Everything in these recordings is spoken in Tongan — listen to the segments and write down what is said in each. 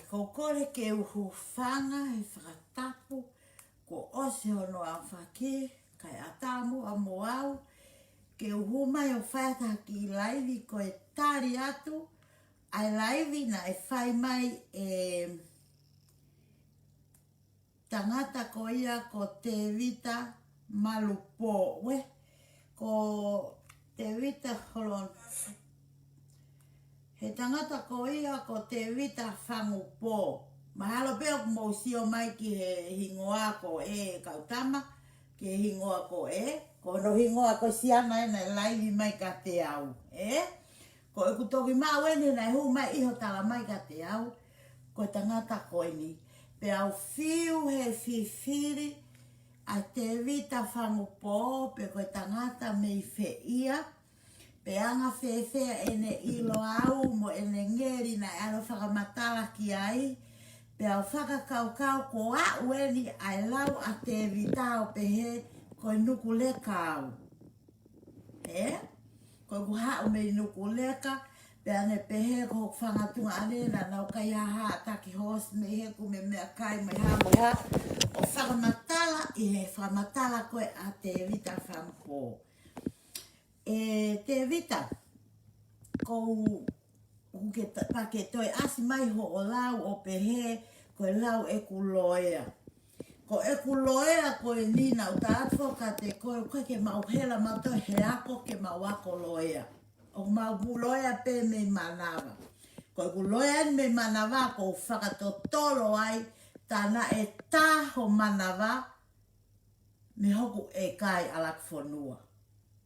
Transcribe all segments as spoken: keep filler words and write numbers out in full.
Ko e kole ke u hūfanga he fakatapu kuo ʻosi hono aofaki, kae ʻatā muʻa mo au ke u hū mai ʻo fai atu ha kiʻi laivi ko e tali atu ʻa e laivi naʻe fai mai ʻe tangata ko ia ko Tevita Malupō, ē? Ko Tevita, hold on. He tangata ko ia ko Tevita Fangupō. Mahalo pē ʻoku mou sio mai ki he hingoa ko ē, kau tama, ki he hingoa ko ē. Ko hono hingoa ko Siana ē naʻe laivi mai kiate au, ē? Ko ʻeku toki maʻu eni naʻe hū mai ʻi hoʻo tala mai kiate au, ko e tangata ko eni. Pea u fiu he fifili ʻa Tevita Fangupō, pe ko e tangata mei fē ia, pe anga fēfē ʻene ʻilo au mo ʻene ngeli naʻe ʻalu ʻo fakamatala ki ai, pea u fakakaukau ko au eni ʻa e lau ʻa Tevita ʻo pehē ko e nukuleka au. Ē? Ko ʻeku haʻu mei Nukuleka, pea ne pehē ko hoku fanga tuongaʻane naʻa nau kaihaʻa taki hoosi mei he kumi meʻakai mo e hā mo e hā. ʻO fakamatala ʻi he fakamatala ko ē ʻa Tevita Fangupō. ʻE Tevita, ko u ʻoku ke ta-, pea ke toe ʻasi mai hoʻo lau ʻo pehē ko e lau ʻeku loea. Ko ʻeku loea ko eni naʻa ku tala atu kiate koe, ʻoku ʻikai ke mau hela mautolu he ako ke mau ako loea. ʻOku mau loea pē mei Manava. Ko ʻeku loea eni mei Manava ʻoku ou fakatotolo ai, tā naʻe tā ho manava mei hoku ʻekai ʻa Lakifonua.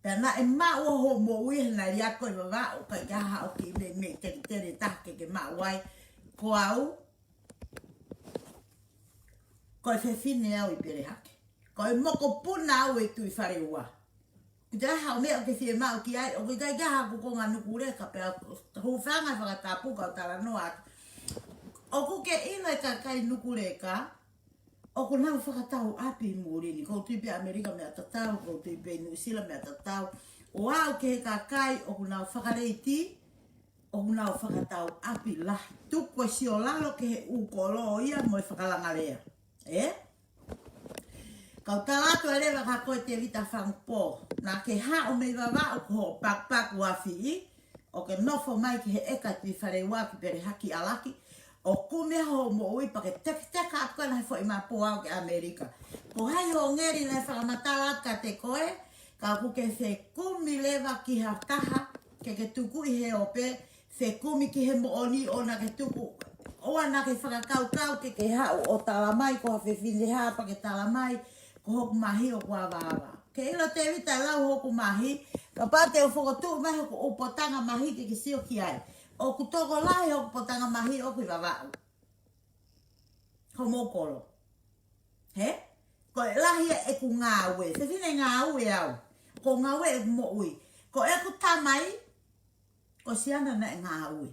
Pea naʻe maʻu ʻa hoʻo moʻui he naʻe ʻi ai koe ʻi Vavaʻu, ʻikai ke ʻi ai haʻo kiʻi meʻi, meʻi teletele ʻe taha ke ke maʻu ai. Ko au, ko e fefine au ʻi Pelehake. Ko e mokopuna au ʻi Tuʻifaleua. ʻOku ʻikai haʻo meʻa ʻoku ke fiemaʻu ki ai, ʻoku ʻikai ke ʻi ai haku konga Nukuleka pea hūfanga he fakatapu kau talanoa atu. ʻOku ke ʻilo e kakai Nukuleka, ʻoku nau fakatau ʻapi ʻi muli ni. Ko u tui pē ʻAmelika meʻa tatau, ko u tui pē Nuʻusila meʻa tatau. ʻO aʻu ki he kakai ʻoku nau fakaleiti, ʻoku nau fakatau ʻapi lahi. Tuku e siolalo ki he ʻū kolo ia mo e fakalangalea. Ē? Kau tala atu ʻa e leva kia koe Tevita Fangupō. Naʻa ke haʻu mei Vavaʻu ko hoʻo pakupaku ʻafiʻi, ʻo ke nofo mai ki he ʻeka Tuʻifaleua ki Pelehake ʻAlaki, ʻo kumi hoʻo moʻui pea ke teketeka atu koe ʻi he foʻi mapu ʻo aʻu ki ʻAmelika. Ko hai hoʻo ngeli naʻe fakamatala atu kiate koe, ka ʻoku ke fekumi leva ki ha taha, ke ke tukuʻi he ope, fekumi ki he moʻoni ʻoua naʻa ke tuku, ʻoua naʻa ke fakakaukau ke ke haʻu ʻo tala mai ko ha fefine hā pea ke tala mai ko hoku mahi ʻoku avaava. Ke ʻilo Tevita e lau hoku mahi, kapau te u fokotuʻu mai hoku ʻū potanga mahi ke ke sio ki ai. ʻOku tokolahi hoku potanga mahi ʻoku ʻi Vavaʻu. Homou kolo. Hē? Ko e lahi ʻeku ngāue. Fefine ngāue au. Ko e ngāue ʻeku moʻui. Ko ʻeku tamai, ko Siana naʻe ngāue.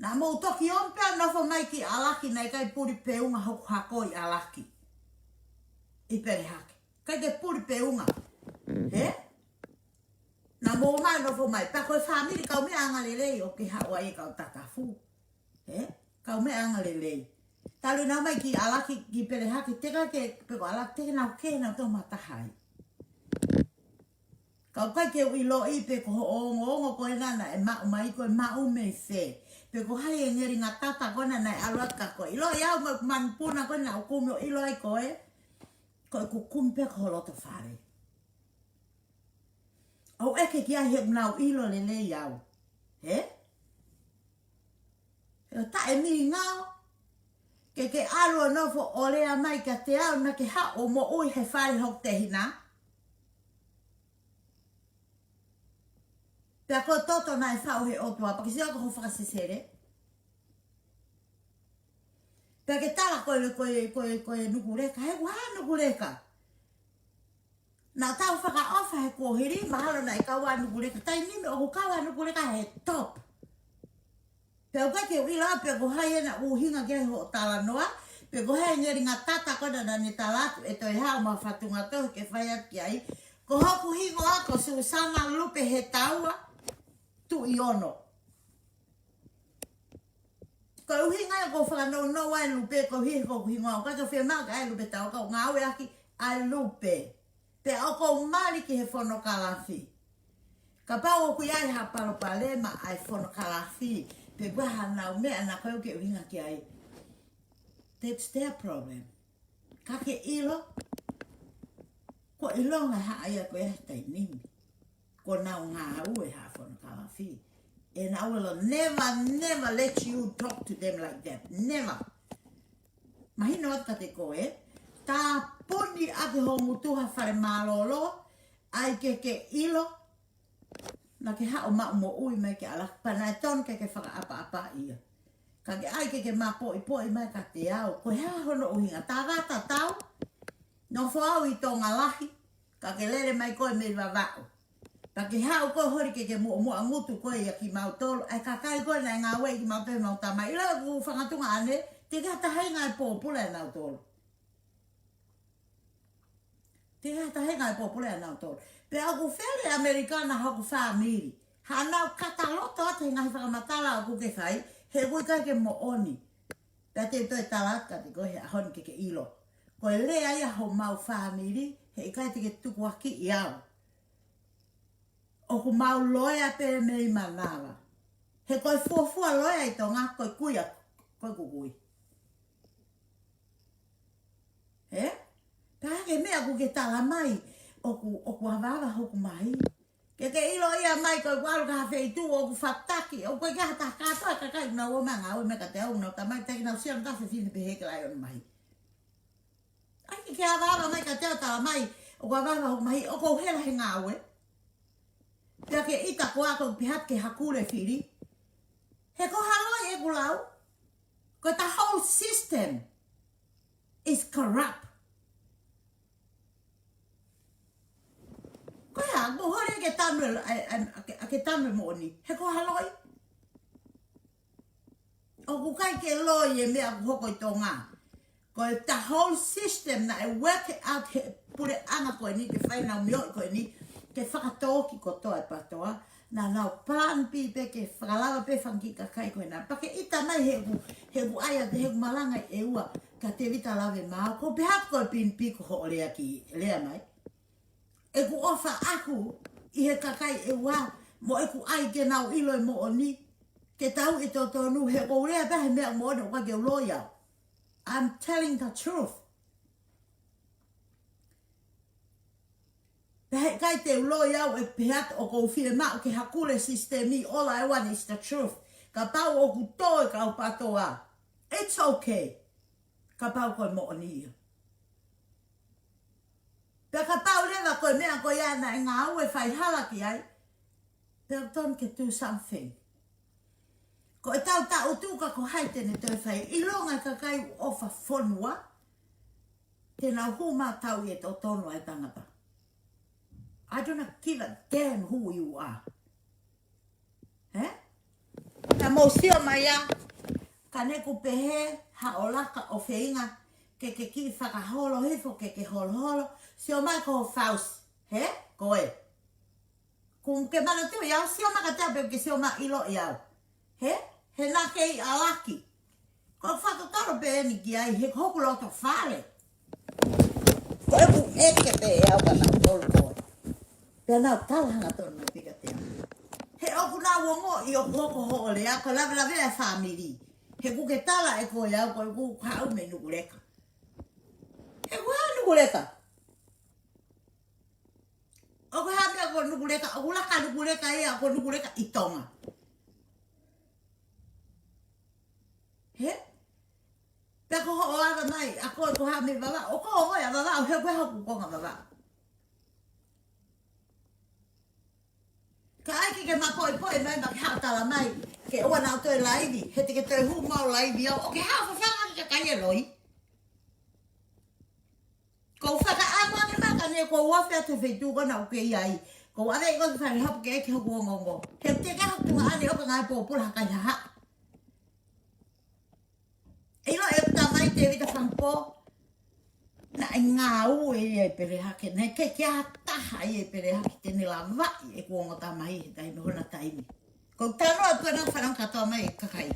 Naʻa mou toki ō pē ʻo nofo mai ki ʻAlaki, naʻe ʻikai puli peunga hoku hako ʻi ʻAlaki. ʻI Pelehake. ʻIkai ke puli peunga. Hē? Naʻa mou ō mai ʻo nofo mai. Pea ko e fāmili kaumeʻa angalelei ʻoku ke haʻu ai e kau tatafu. Hē? Kaumeʻa angalelei. Talu nau mai ki ʻAlaki ki Pelehake, teka ke, pe ko ʻAlaki, teka nau ke nau tō mata hai. Ka ʻoku ʻikai ke u ʻiloʻi pe ko hoʻo ongoongo ko ena naʻe maʻu mai ko e maʻu mei fē. Pe ko hai e ngeli ngatata ko ena naʻe ʻalu atu kia koe. ʻIloʻi au mo e manupuna ko ena ʻoku kumi ʻo ʻilo ai koe. Ko e kukumi pē ko ho loto fale. ʻOku ʻeke ki ai he ʻoku nau ʻilo lelei au. Hē? He ʻoku taʻemingao. Ke ke ʻalu ʻo nofo ʻo lea mai kiate au naʻa ke haʻu ʻo moʻui he fale hoku tehina. Pea ko e toto naʻe faʻu he ʻOtua, pea ke sio ko ho fakasesele. Pea ke tala ko e, ko e, ko e, ko e Nukuleka, he ʻoku hā Nukuleka. Naʻa tau fakaʻofa he kuohili, mahalo naʻe kau ʻa Nukuleka. Taimi ni ʻoku kau ʻa Nukuleka he top. Pea ʻoku ʻikai ke u ʻilo pe ko hai ena ʻuhinga ki ai hoʻo talanoa, pe ko hai ngeli ngatata ko ena naʻa ne tala atu ʻe toe haʻu mo ha fatunga tohi ke fai atu ki ai. Ko hoku hingoa ko Susana Lupe Hetaua Tuʻiono. Ko e ʻuhinga ia ʻoku ou fakanounou ai e lupe, koeʻuhi ko hoku hingoa, ʻoku ʻikai ke u fiemaʻu ke ʻai e lupe tau, ka ʻoku ou ngāueʻaki ʻa e lupe. Pea ʻoku ou mali ki he fonokalafi. Kapau ʻoku ʻi ai ha palopalema ʻa e fonokalafi, pe ko e hā haʻanau meʻa naʻa ko ē ʻoku ke ʻuhinga ki ai, that's their problem. Ka ke ʻilo, ko e ʻilonga ʻa e haʻa ia ko ē he taimi ni, ko ʻenau ngāue ʻa e fonokalafi. And I will never, never let you talk to them like that. Never. Mahino atu kiate koe, tāpuni ʻaki ho ngutu ha fale mālōlō, ʻai ke ke ʻilo, naʻa ke haʻu ʻo maʻu moʻui mai ki ʻAlaka, pea naʻe tonu ke ke fakaʻapaʻapa ia. Ka ke ʻai ke ke mapoʻipoʻi mai kiate au, ko e hā hono ʻuhinga? Tavata tau, nofo au ʻi Tonga Lahi, ka ke lele mai koe mei Vavaʻu. Pea ke haʻu koe holi ke ke muʻomuʻa ngutu koe ia kimautolu, ʻa e kakai ko ē naʻe ngāue ʻi kimautolu, mau tamai. ʻIlo ʻeku fakangatunga ʻanai, teʻeki ha taha ʻi ai e pōpula ʻanautolu. Teʻeki ha taha ʻi ai e pōpula ʻanautolu. Pea ʻoku fele ʻAmelika na hoku fāmili. Haʻanau kata loto atu he ngaahi fakamatala ʻoku ke fai, he ʻoku ʻikai ke moʻoni. Pea te u toe tala atu kiate koe he ʻaho ni ke ke ʻilo. Ko e lea ia homau fāmili, he ʻikai te ke tukuakiʻi au. ʻOku mau loea pē mei manava. He ko e fuofua loea ʻi Tonga, ko e kui ʻa, ko e kukui. Ē? Pea ko e meʻa ʻoku ke tala mai, ʻoku, ʻoku avaava hoku mahi. Ke ke ʻilo ia mai ko ʻeku ʻalu ki ha feituʻu ʻoku fataki, ʻoku ʻikai ha taha kātoa ʻa e kakai naʻa nau ō mai ngāue mai kiate au, nau tamai, teʻeki ke nau sio ʻanai ha fefine pehē ke laʻi hono mahi. ʻAi ke ke avaava mai kiate au ʻo tala mai, ʻoku avaava hoku mahi, ʻoku ou hela he ngāue. Pea ke ʻita koā ʻoku ou pehē atu ke hakule fili. He ko e hā loi ʻeku lau? Ko e the whole system is corrupt. Ko e hā, mou holi ke tanu e, e, e, ke, ke tanu e moʻoni. He ko e hā loi? ʻOku ʻikai ke loi e meʻa ʻoku hoko ʻi Tonga. Ko e the whole system naʻe work out he puleʻanga ko eni ke fai ʻenau meʻa ko eni, ke fakatōki kotoa e PTOA, naʻa nau plan B pē ke fakalava pē fanga kiʻi kakai ko ena. Pea ke ʻita mai he ʻoku, he ʻoku ʻai atu, he ʻoku malanga ʻe ua, kia Tēvita Lavemaau, ʻoku ou pehē atu ko e plan B ko hoʻo lea ki, lea mai. ʻEku ʻofa ʻaku ʻi he kakai ʻe ua, mo ʻeku ʻai ke nau ʻilo e moʻoni, ke tau ʻi totonu, he ʻoku ou lea pē he meʻa moʻoni, ʻoku ʻikai ke u loi au. I'm telling the truth. Pea he ʻikai te u loi au ʻeku pehē atu ʻoku ou fiemaʻu ke hakule e sisitemi, all I want is the truth. Kapau ʻoku tō e kau PTOA, it's okay. Kapau ko e moʻoni ia. Pea kapau leva ko e meʻa ko ia naʻe ngāue faihala ki ai, pea tonu ke do something. Ko e tau taʻutu ka ko hai te ne toe fai, ʻilonga e kakai ʻoku ʻofa fonua, te nau hū mai ʻo tauʻi e totonu ʻa e tangata. I do not give a damn who you are. Ē? Ka mou sio mai ā, ka neʻe ku pehē, haʻo laka ʻo feinga, ke ke kiʻi fakaholo hifo, ke ke holoholo, sio mai ko ho fausi, hē? Ko ē. Kuo ke manatuʻi au, sio mai kiate au pea ke sio mai ʻiloʻi au. Hē? He naʻa ke ʻi ʻAlaki. Ko e fakatotolo pē eni ki ai, he ko hoku loto fale. Ko ʻeku ʻeke pē ʻe au kia nautolu ko ē. Pea nau tala hangatonu mai pē kiate au. He ʻoku nau ongoʻi ʻoku hoko hoʻo lea, ko e lavelave ʻa e fāmili. He ʻoku ke tala ʻe koe au, ko ʻeku haʻu mei Nukuleka. He ko e hā Nukuleka? ʻOku hā meʻa ko Nukuleka, ʻoku laka Nukuleka ia, ko Nukuleka ʻi Tonga. Hē? Pea ko hoʻo ava mai, ʻa koe ko e hā mei Vavaʻu, ʻoku ʻikai ko e ʻa Vavaʻu, he ko e hā hoku konga Vavaʻu. Ka ʻai ke ke mapoʻipoʻi mai, ma ke haʻu ʻo tala mai, ke ʻoua naʻa toe laivi, he te ke toe hū mai ʻo laivi au, ʻo ke haʻu ʻo fafanga ki he kakai ʻe loi. Ko u fakaʻamu ange mai ka ne ko u afe atu he feituʻu ko ena ʻoku ke ʻi ai. Ko u ʻave ʻi ko e fale hopo ke ʻeke hoku ongoongo. He te ke haʻu tuʻa ʻanai ʻo ka ngaahi pōpula ha kai haʻa. ʻIlo ʻeku tamai Tēvita Fangupō, naʻe ngāue ia ʻi Pelehake, naʻe ʻikai ke ʻi ai ha taha ia ʻi Pelehake te ne lavaʻi ʻeku ongo tamai he taimi hona taimi. Ko u talanoa atu ena fanongo kātoa mai e kakai.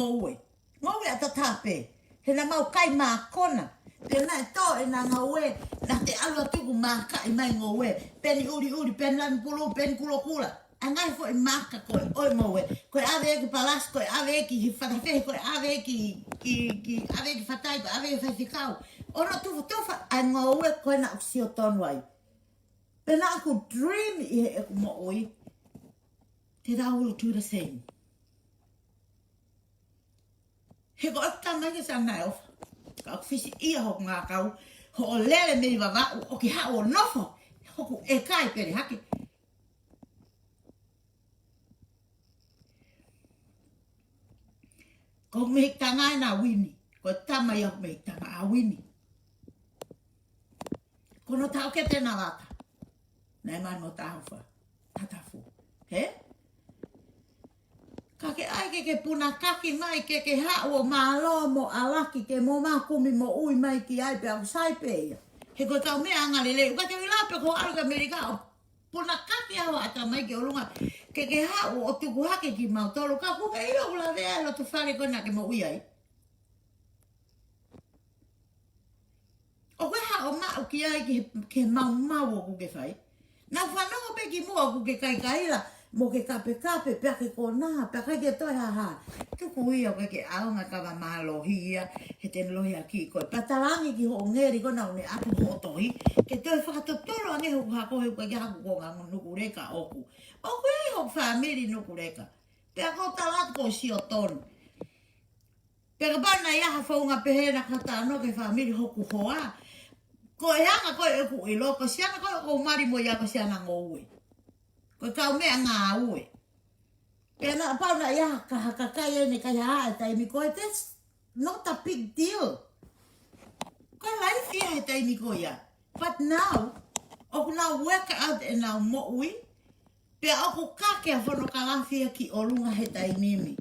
ngoue. Ngoue ʻataʻatā pē. He naʻa mau kai mākona. Pea naʻe tō ʻena ngoue, naʻa te ʻalu ʻo tuku mākaʻi mai ngoue. Peni ʻuliʻuli, peni lanu pulū, peni kulokula. ʻA e ngaahi foʻi māka ko ē ʻo e ngoue. Ko e ʻave ki palasi, ko e ʻave ki he fatafehi, ko e ʻave ki, ki, ki, ʻave ki fatai, ko e ʻave ki faifekau. ʻO nau tufatufa ʻa e ngoue ko ē naʻa ku sio tonu ai. Pea naʻa ku dream ʻi heʻeku moʻui that I will do the same. He ko e tamai ke sana e ofa. Ka ʻoku fisi ia hoku ngākau, hoʻo lele mei Vavaʻu, ʻo ke haʻu ʻo nofo hoku ʻekai pele hake. Ko Mehikitanga ʻena Uini. Ko e tama ia ʻo Mehikitanga ʻa Uini. Ko hono taʻokete ʻena lata. Naʻe mali mo Taufa. Tatafu. He? Ka ke ʻai ke ke punakaki mai ke ke haʻu ʻo mālō mo ʻalaki ke mo makumi moʻui mai ki ai pea ʻoku sai pē ia. He ko e kau meʻa anga lelei. ʻOku ʻikai ke u ʻilo pe ko hoʻo ʻalu ki ʻAmelika ʻo punakaki ʻa hoʻo ʻatamai ki ʻolunga. Ke ke haʻu ʻo tuku hake kimautolu. Ka ʻoku ke ʻilo ʻoku lavea e loto fale ko ē naʻa ke moʻui ai. ʻOku ʻi ai haʻo maʻu ki ai ki he, ki he maumau ʻoku ke fai. Naʻa ku fanongo pē kimuʻa ʻoku ke kaikaila, mo ke kapekape, pea ke konā, pea ʻikai ke toe ha hā. Tuku ia ʻoku ʻikai ke ʻaonga kava mālohi ia, he te ne lohiakiʻi koe. Pea talaange ki hoʻo ngeli ko ē naʻa ne ʻatu hoʻo tohi, ke toe fakatotolo ange hoku hako he ʻoku ʻikai ke haku ko ngā Nukuleka ʻoku. ʻOku ʻi ai hoku fāmili Nukuleka. Pea ko e tala atu ko e sio tonu. Pea kapau naʻe ʻi ai ha founga pehē naʻa ku talanoa ki he fāmili hoku hoa. Ko e anga ko ē ʻeku ʻilo, ko e siana ko ē ʻoku ou mali mo ia ko e siana ngoue. Ko e kau meʻangāue. Pea naʻa pau naʻe ʻi ai ha ka-, ha kakai ʻe ne kaihaʻa he taimi ko ē, that's not a big deal. Ko e life ia he taimi ko ia. But now, ʻoku nau work out ʻenau moʻui, pea ʻoku kake ʻa e fonokalafi ia ki ʻolunga he taimi ni.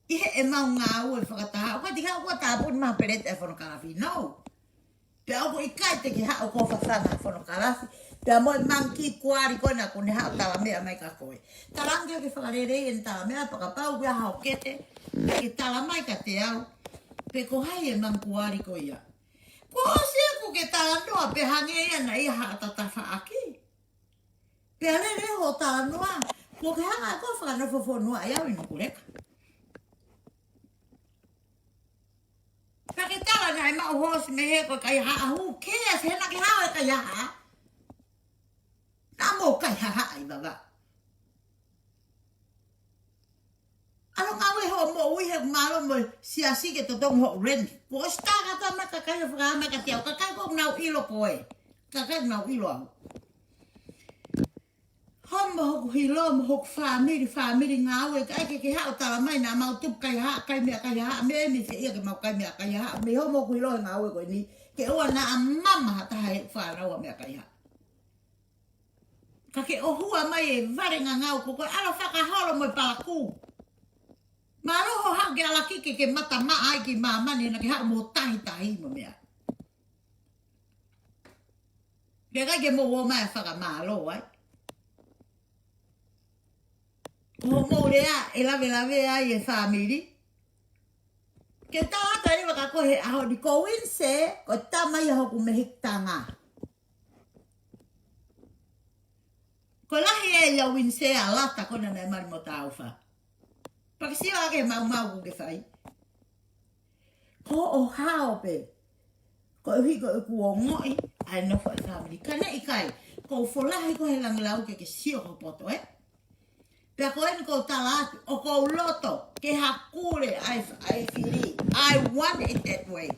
ʻI heʻemau ngāue fakataha, ʻoku ʻikai ke u tāpuni mai ha peleti ʻa e fonokalafi, no. Pea ʻoku ʻikai te ke haʻu ʻo fafanga ha fonokalafi, pea mo e monkey kuali ko ē naʻa ku ne haʻu ʻo talameʻa mai kia koe. Talaange ke fakalelei ʻene talameʻa pea kapau ʻoku ʻi ai haʻo kete, ke tala mai kiate au, pe ko hai e monkey kuali ko ia. Kuo ʻosi ʻeku ke talanoa pē hangē ia naʻe ʻi ai haʻata tafaʻaki. Pea lele hoʻo talanoa, kuo ke hanga ʻe koe ʻo fakanofo fonua ʻi au ʻi Nukuleka. Pea ke tala naʻe maʻu hoosi mei he ko e kaihaʻa, who cares, he naʻa ke haʻu ʻo kaihaʻa. Naʻa mou kaihaʻa ʻi Vavaʻu. ʻAlu ngāue hoʻo moʻui he mālō mo e siasi ke totongi hoʻo rent. Kuo ʻosi tā kātoa mai kakai ʻo fakahā mai kiate au, kakai ʻoku nau ʻilo koe. Kakai ʻoku nau ʻilo au. Homo hoku hilo mo hoku fāmili, fāmili ngāue, ʻikai ke ke haʻu ʻo tala mai naʻa mau tupu kaihaʻa, kai meʻa kaihaʻa, mei he mei fē ia ke mau kai meʻa kaihaʻa, mei homo hoku hilo he ngāue ko eni, ke ʻoua naʻa mama ha taha he fānau ʻa meʻa kaihaʻa. Ka ke ʻohua mai e vale ngangau ko koe, ʻalu ʻo fakaholo mo e palakū. Mālō hoʻo haʻu ke ʻalaki ke ke mata maʻa ai ki māmani, naʻa ke haʻu mo tahitahi mo meʻa. Pea ʻikai ke mou ō mai ʻo fakamālō ai. Ko hoʻomou lea ʻe lavelave ai e fāmili. Ke tau ʻata leva kia koe he ʻaho ni, ko Uinise, ko e tama ia hoku Mehikitanga. Ko e lahi ē ia Uinise ʻa Lata ko ena naʻe mali mo Taufa. Pea ke sio ake he maumau ʻoku ke fai. Ko hoʻo hao pē. Koeʻuhi ko ʻeku ongoʻi ʻa e nofo ʻa e fāmili. Ka naʻe ʻikai, ʻoku ou folahi koe he langilau ke ke sio ki ho poto, ē? Pea ko eni ʻoku ou tala atu, ʻoku ou loto ke hakule ʻa e, ʻa e fili. I want it that way.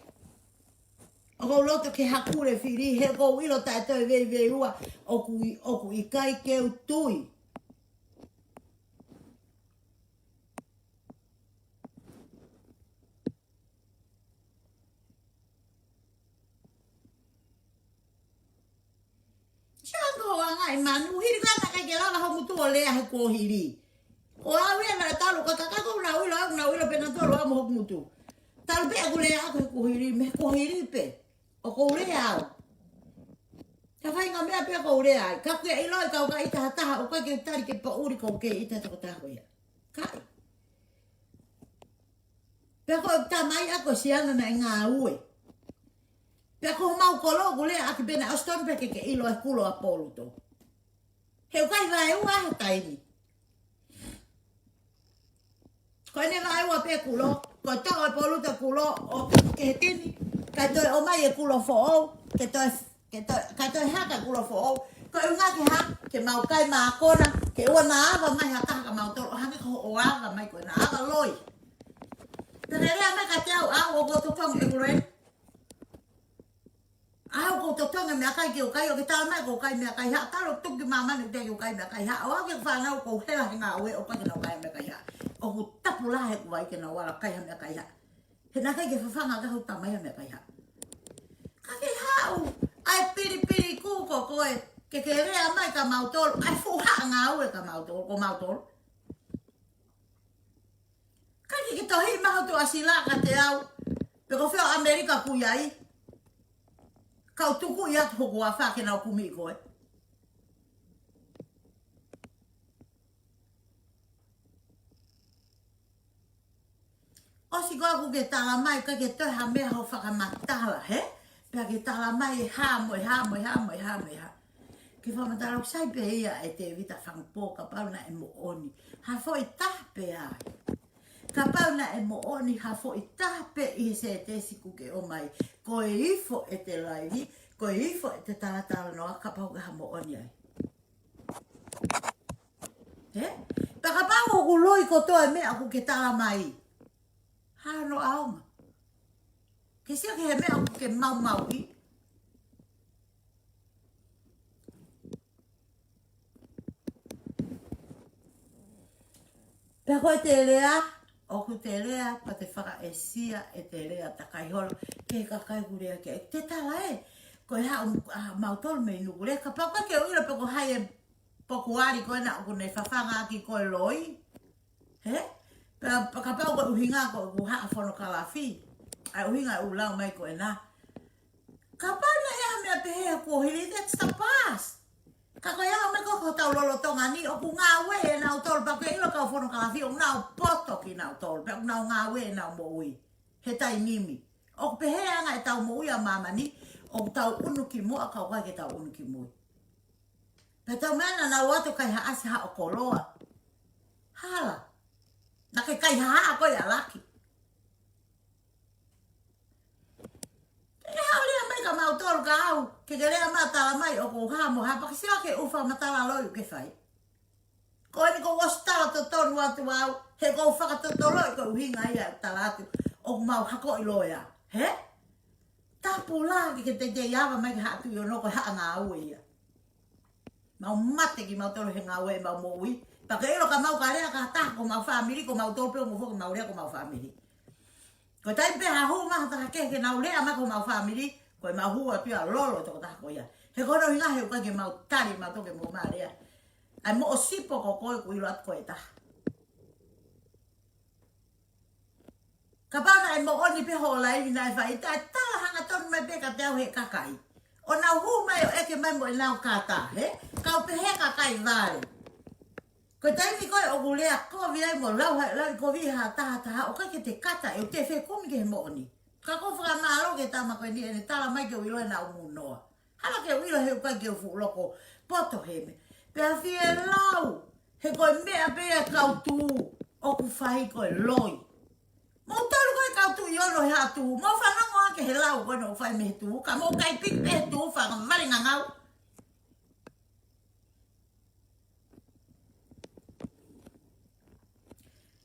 ʻOku ou loto ke hakule fili, he ʻoku ou ʻilo taʻe toe veiveiua, ʻoku ʻi-, ʻoku ʻikai ke u tui. Siʻa ko hoʻo anga ʻi manu, hili ka naʻe ʻikai ke lava ho ngutu ʻo lea he kuohili. Ko au ia naʻe talu, ka kakai ʻoku nau ʻilo, ʻoku nau ʻilo pē nautolu au mo hoku ngutu. Talu pē ʻeku lea ʻaku he kuohili, mei he kuohili pē. ʻOku ou lea au. Ka faʻahinga meʻa pē ʻoku ou lea ai. Ka ʻoku ke ʻilo ʻe kau ka ʻita ha taha, ʻoku ʻikai ke tali ke poʻuli ʻoku ke ʻita tokotaha ko ia. ʻIkai. Pea ko e tamai ʻa ko Siana naʻe ngāue. Pea ko homau kolo ʻoku lea ʻaki pē naʻe ʻosi tonu pē ke ke ʻilo e kulo ʻa Poluto. He ʻoku ʻikai vaeua he taimi. Ko ʻene vaeua pē kulo, ko e toʻo ʻe Poluto kulo ʻo ke he tini, kae toe ʻomai e kulo foʻou, ke toe, ke toe, kae toe haka kulo foʻou. Ko e ʻuhinga ke hā, ke mau kai mākona, ke ʻoua naʻa ava mai ha taha kia mautolu, ʻo hangē ko hoʻo ava mai ko ena, ava loi. Pea ke lea mai kiate au, au ʻoku ou totongi ʻeku rent. Au ʻoku ou totongi e meʻakai ke u kai, ʻoku ke tala mai ʻoku ou kai meʻakai haʻa, talu tuku ki māmani ʻoku teʻeki ke u kai meʻakai haʻa. ʻO aʻu ki he fānau ʻoku ou hela he ngāue ʻoku ʻikai ke nau kai meʻakai haʻa. ʻOku tapu lahi ʻeku vai ke nau ala kai ha meʻakai haʻa. He naʻe ʻikai ke fafanga ʻe hoku tamai ha meʻakai haʻa. Ka ke haʻu, ʻai pilipili kū ko koe, ke ke lea mai kia mautolu, ʻai fuʻu haʻa ngāue kia mautolu, ko mautolu. Ka ke ke tohi maho tu ʻa Sila kiate au, pe ko fē ʻo ʻAmelika ʻoku ʻi ai. Kau tuku ia ki hoku afā ke nau kumi koe. ʻOsi ko ē ʻoku ke tala mai, ʻikai ke toe ha meʻa hoʻo fakamatala, hē? Pea ke tala mai e hā mo e hā mo e hā mo e hā mo e hā. Ke fakamatala ʻoku sai pē ia ʻe Tēvita Fangupō kapau naʻe moʻoni ha foʻi taha pē ai. Kapau naʻe moʻoni ha foʻi taha pē ʻi he sētesi ʻoku ke ʻomai. Ko e ifo ʻete laivi, ko e ifo ʻete talatalanoa kapau ʻoku ke ha moʻoni ai. Hē? Pea kapau ʻoku loi kotoa e meʻa ʻoku ke tala mai. Hā hono ʻaonga. Ke sio ki he meʻa ʻoku ke maumauʻi. Pea ko ʻete lea, ʻoku te lea, pea te fakaʻesia ʻete lea takai holo, ki he kakai ʻoku lea ki ai. Te tala ē, ko e haʻu ʻa mautolu mei Nukulea, kapau ʻoku ke ʻilo pe ko hai e pokuali ko ena ʻoku ne fafanga ʻaki ko e loi. Hē? Pea, pea kapau ko e ʻuhinga ko ʻeku haʻa fonokalafi. ʻA e ʻuhinga ʻeku lau mai ko ena. Kapau naʻe ʻi ai ha meʻa pehē he kuohili, that's the past. Ka ko e ʻaho mai ko ē ʻoku tau lolotonga ni, ʻoku ngāue ʻe nautolu, pea ʻoku ke ʻilo kau fonokalafi, ʻoku nau poto kinautolu, pea ʻoku nau ngāue ʻi heʻenau moʻui he taimi ni. ʻOku pehē ʻa e anga ʻetau moʻui ʻa māmani, ʻoku tau ʻunu ki muʻa, ka ʻoku ʻikai ke tau ʻunu ki mui. Pea tau meʻa naʻa nau ō atu ʻo kaihaʻasi haʻo koloa. Hala. Naʻa ke kaihaʻa koe ʻia Laki. Ke ke haʻu lea mai kia mautolu kia au, ke ke lea mai tala mai ʻoku ou hā mo hā, pea ke sio ki he ʻū fakamatala loi ʻoku ke fai. Ko eni kuo u ʻosi tala totonu atu au, he kuo u fakatotoloʻi ko e ʻuhinga ia ʻeku tala atu, ʻoku mau hako ʻi loea. Hē? Tapu lahi ke ke teitei ava mai ki Haʻa Tuʻi Ono ko e haʻa ngāue ia. Mau mate kimautolu he ngāue ʻemau moʻui. Pea ke ʻilo ka mau ka lea ki ha taha ko homau fāmili, ko mautolu pē ʻoku mau foki mau lea ki homau fāmili. Ko e taimi pē ha hū mai ha taha kehe ke nau lea mai ki homau fāmili, ko ʻemau hū atu ia ʻo lolo e tokotaha ko ia. He ko hono ʻuhinga he ʻoku ʻikai ke mau tali mautolu ke mau lea. ʻAi moʻo sipo ko koe ʻoku ʻilo atu ko e taha. Kapau naʻe moʻoni pē hoʻo laivi naʻe fai, taʻe tala hangatonu mai pē kiate au he kakai. ʻO nau hū mai ʻo ʻeke mai mo ʻenau kata, hē? Kau pehē kakai vale. Ko e taimi ko ē ʻoku lea kovi ai mo lau hai, lau kovi ha taha taha, ʻoku ʻikai ke te kata, ʻe te fekumi ki he moʻoni. Ka ʻoku ou fakamālō ki he tama ko eni ʻene tala mai ke u ʻilo ʻenau munoa. Hala ke u ʻilo he ʻoku ʻikai ke u fuʻu loko poto he meʻa. Pea fie lau, he ko e meʻa pē ʻa e kau tuʻu, ʻoku fai ko e loi. Mautolu ko e kau Tuʻi Ono he Haʻa Tuʻu, mou fanongo ā ki he lau ko ē ʻoku fai mei he tuʻu, ka mou kai piki pē he tuʻu fanga vale ngangau.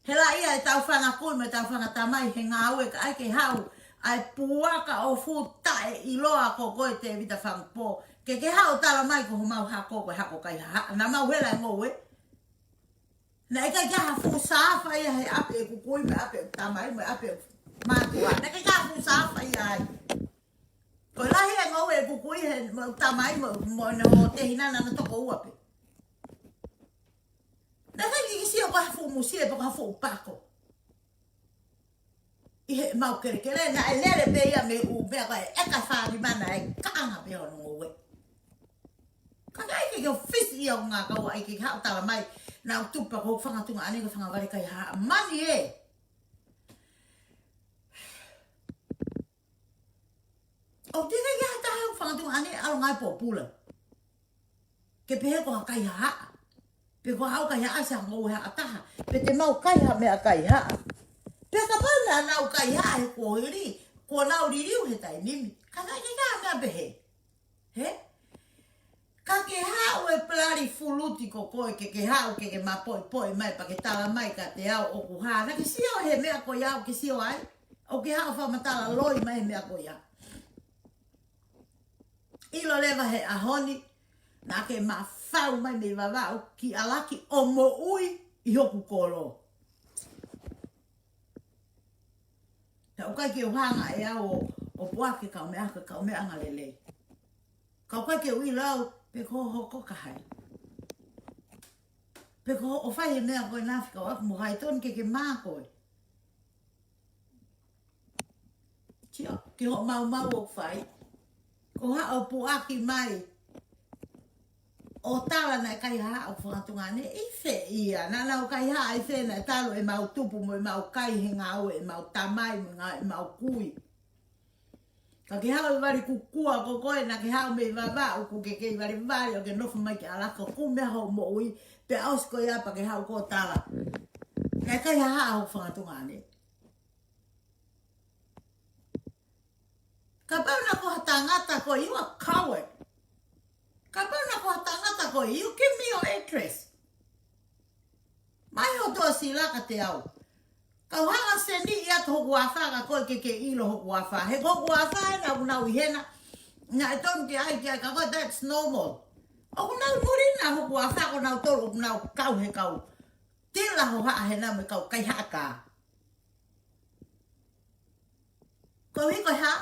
Hela ia ʻetau fanga kui mo ʻetau fanga tamai he ngāue ka ʻai ke haʻu ʻa e puaka ʻo fuʻu taʻeʻiloa ko koe Tēvita Fangupō. Ke ke haʻu tala mai ko homau hako ko e hako kaihaʻa. Naʻa mau hela e ngoue. Naʻe ʻikai ke ʻi ai ha fuʻu sāfa ia he ʻapi ʻeku kui mo e ʻapi ʻeku tamai mo e ʻapi ʻeku mātuʻa. Naʻe ʻikai ke ʻi ai ha fuʻu sāfa ia ai. Ko e lahi e ngoue ʻeku kui he mo e tamai mo, mo ʻene ʻo tehina naʻa na toko ua pē. Naʻe ʻikai ke ke sio ko ha fuʻu musie pe ko ha fuʻu pako. ʻI heʻemau kelekele naʻe lele pē ia mei he ʻū meʻa ko e ʻeka fānimana e kaʻanga pē hono ngoue. Ka ʻikai ke ke ofisi ia ʻo ngā kau ai ke ke haʻu tala mai naʻa ku tupa ko e fanga tuongaʻane ko e fanga vale kaihaʻa mani ē. ʻOku teʻeki ke ʻi ai ha taha ʻoku fanga tuongaʻane ʻalu ngāue pōpula ke pehē ko ha kaihaʻa. Pe ko ha ʻau kaihaʻa, sa ngou he ʻataha. Pe te mau kaihaʻa meʻa kaihaʻa. Pe kapau naʻa nau kaihaʻa he kuohili, kuo nau liliu he taimi ni. Ka naʻe ʻikai ke ʻi ai ha meʻa pehē. Hē? Ka ke haʻu e palali fuluti ko koe ke ke haʻu ke ke mapoʻipoʻi mai pea ke tala mai kiate au ʻoku hā. Naʻa ke sio he meʻa ko ia ʻoku ke sio ai. ʻOku ke haʻu fakamatala loi mai he meʻa ko ia. ʻIlo leva he ʻaho ni, naʻa ke mafao mai mei Vavaʻu ki ʻAlaki ʻo moʻui ʻi hoku kolo. Naʻe ʻikai ke u hanga ʻe au ʻo, ʻo puake kau meʻa, ka kau meʻa anga lelei. Ka ʻikai ke u ʻilo au, pe ko hoʻo hoko ki hai. Pe ko hoʻo fai he meʻa ko ena fika ʻoku mo hai tonu ke ke mā koe. Sio, ke hoʻo maumau ʻoku fai. Ko haʻo puʻaki mai ʻo tala naʻe kaihaʻa ʻoku fanga tuongaʻane, ʻi fē ia, naʻa nau kaihaʻa ʻi fē, naʻe talu ʻemau tupu mo ʻemau kai he ngāue ʻemau tamai mo e ngāue ʻemau kui. Ka ke haʻu ʻi vali kukua ko koe, naʻa ke haʻu mei Vavaʻu ʻoku ke kei valevale ʻo ke nofo mai ki ʻAlaki ʻo kumi hoʻo moʻui, pea ʻosi ko ia pea ke haʻu ʻo tala naʻe kaihaʻa hoʻo fanga tuongaʻane. Kapau naʻa ko ha tangata koe, you are coward. Kapau naʻa ko ha tangata koe, you give me your address. Mai ho toa sila kiate au. Kau hanga seni ia to hoku afā ka koe ke ke ʻilo hoku afā. He ko hoku afā ena ʻoku nau ʻi hena. Naʻe tonu ke ʻai ke ʻai ka koe, that's normal. ʻOku nau muli na hoku afā ko nau tolu ʻoku nau kau he kau tila ho haʻa hena mo e kau kaihaʻa kā. Ko e hiko e hā?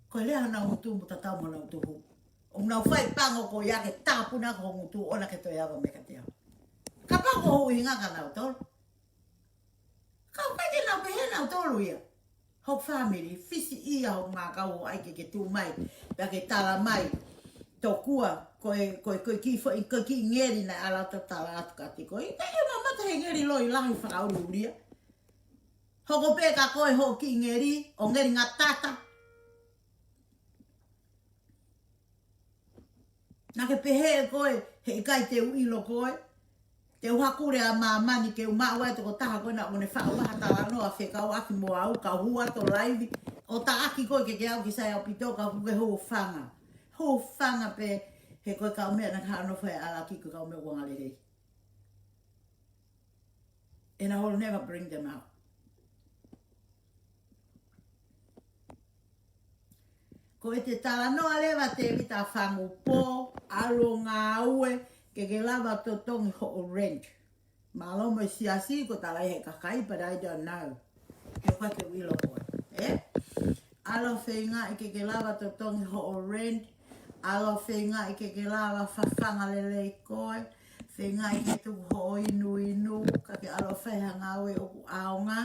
Ko e lea honau ngutu mo tatau mo honau tuhu. ʻOku nau fai pango ko ia ke tāpuna ko ho ngutu ʻoua naʻa ke toe ava mai kiate au. Kapau ko ho ʻuhinga kia nautolu. Ka ʻoku ʻikai ke nau pehē nautolu ia. Hoku fāmili, fisi ia hoku ngākau ʻo ʻai ke ke tuʻu mai. Pea ke tala mai. Tokua, ko e, ko e, ko e kiʻi foʻi, ko e kiʻi ngeli naʻe ala atu tala atu kiate koe. ʻIkai ke mamata he ngeli loi lahi fakaʻuliʻulia. Hoko pē ka ko e hoʻo kiʻi ngeli, ʻo ngeli ngatata. Naʻa ke pehē ʻe koe, heʻikai te u ʻilo koe. Te u hakule ʻa māmani ke u maʻu ai tokotaha ko ena ʻoku ne faʻu ha talanoa fekauʻaki mo au, ka hū atu ʻo laivi. ʻO taʻaki koe ke ke aʻu ki sai ʻaupito ka ʻoku ke hūfanga. Hūfanga pē he ko e kau meʻa naʻa ke haʻu ʻo nofo he ʻAlaki ko e kau meʻa ʻoku angalelei. And I will never bring them out. Ko e te talanoa leva Tēvita Fangupō, ʻalu ʻo ngāue, ke ke lava totongi hoʻo rent. Mālō mo e siasi ko talai he kakai, but I don't know. He ʻoku ʻikai ke u ʻilo koe. Ē? ʻAlu ʻo feingaʻi ke ke lava totongi hoʻo rent. ʻAlu ʻo feingaʻi ke ke lava fafanga lelei koe. Feingaʻi ke tuku hoʻo inuinu. Ka ke ʻalu ʻo fai ha ngāue ʻoku ʻaonga.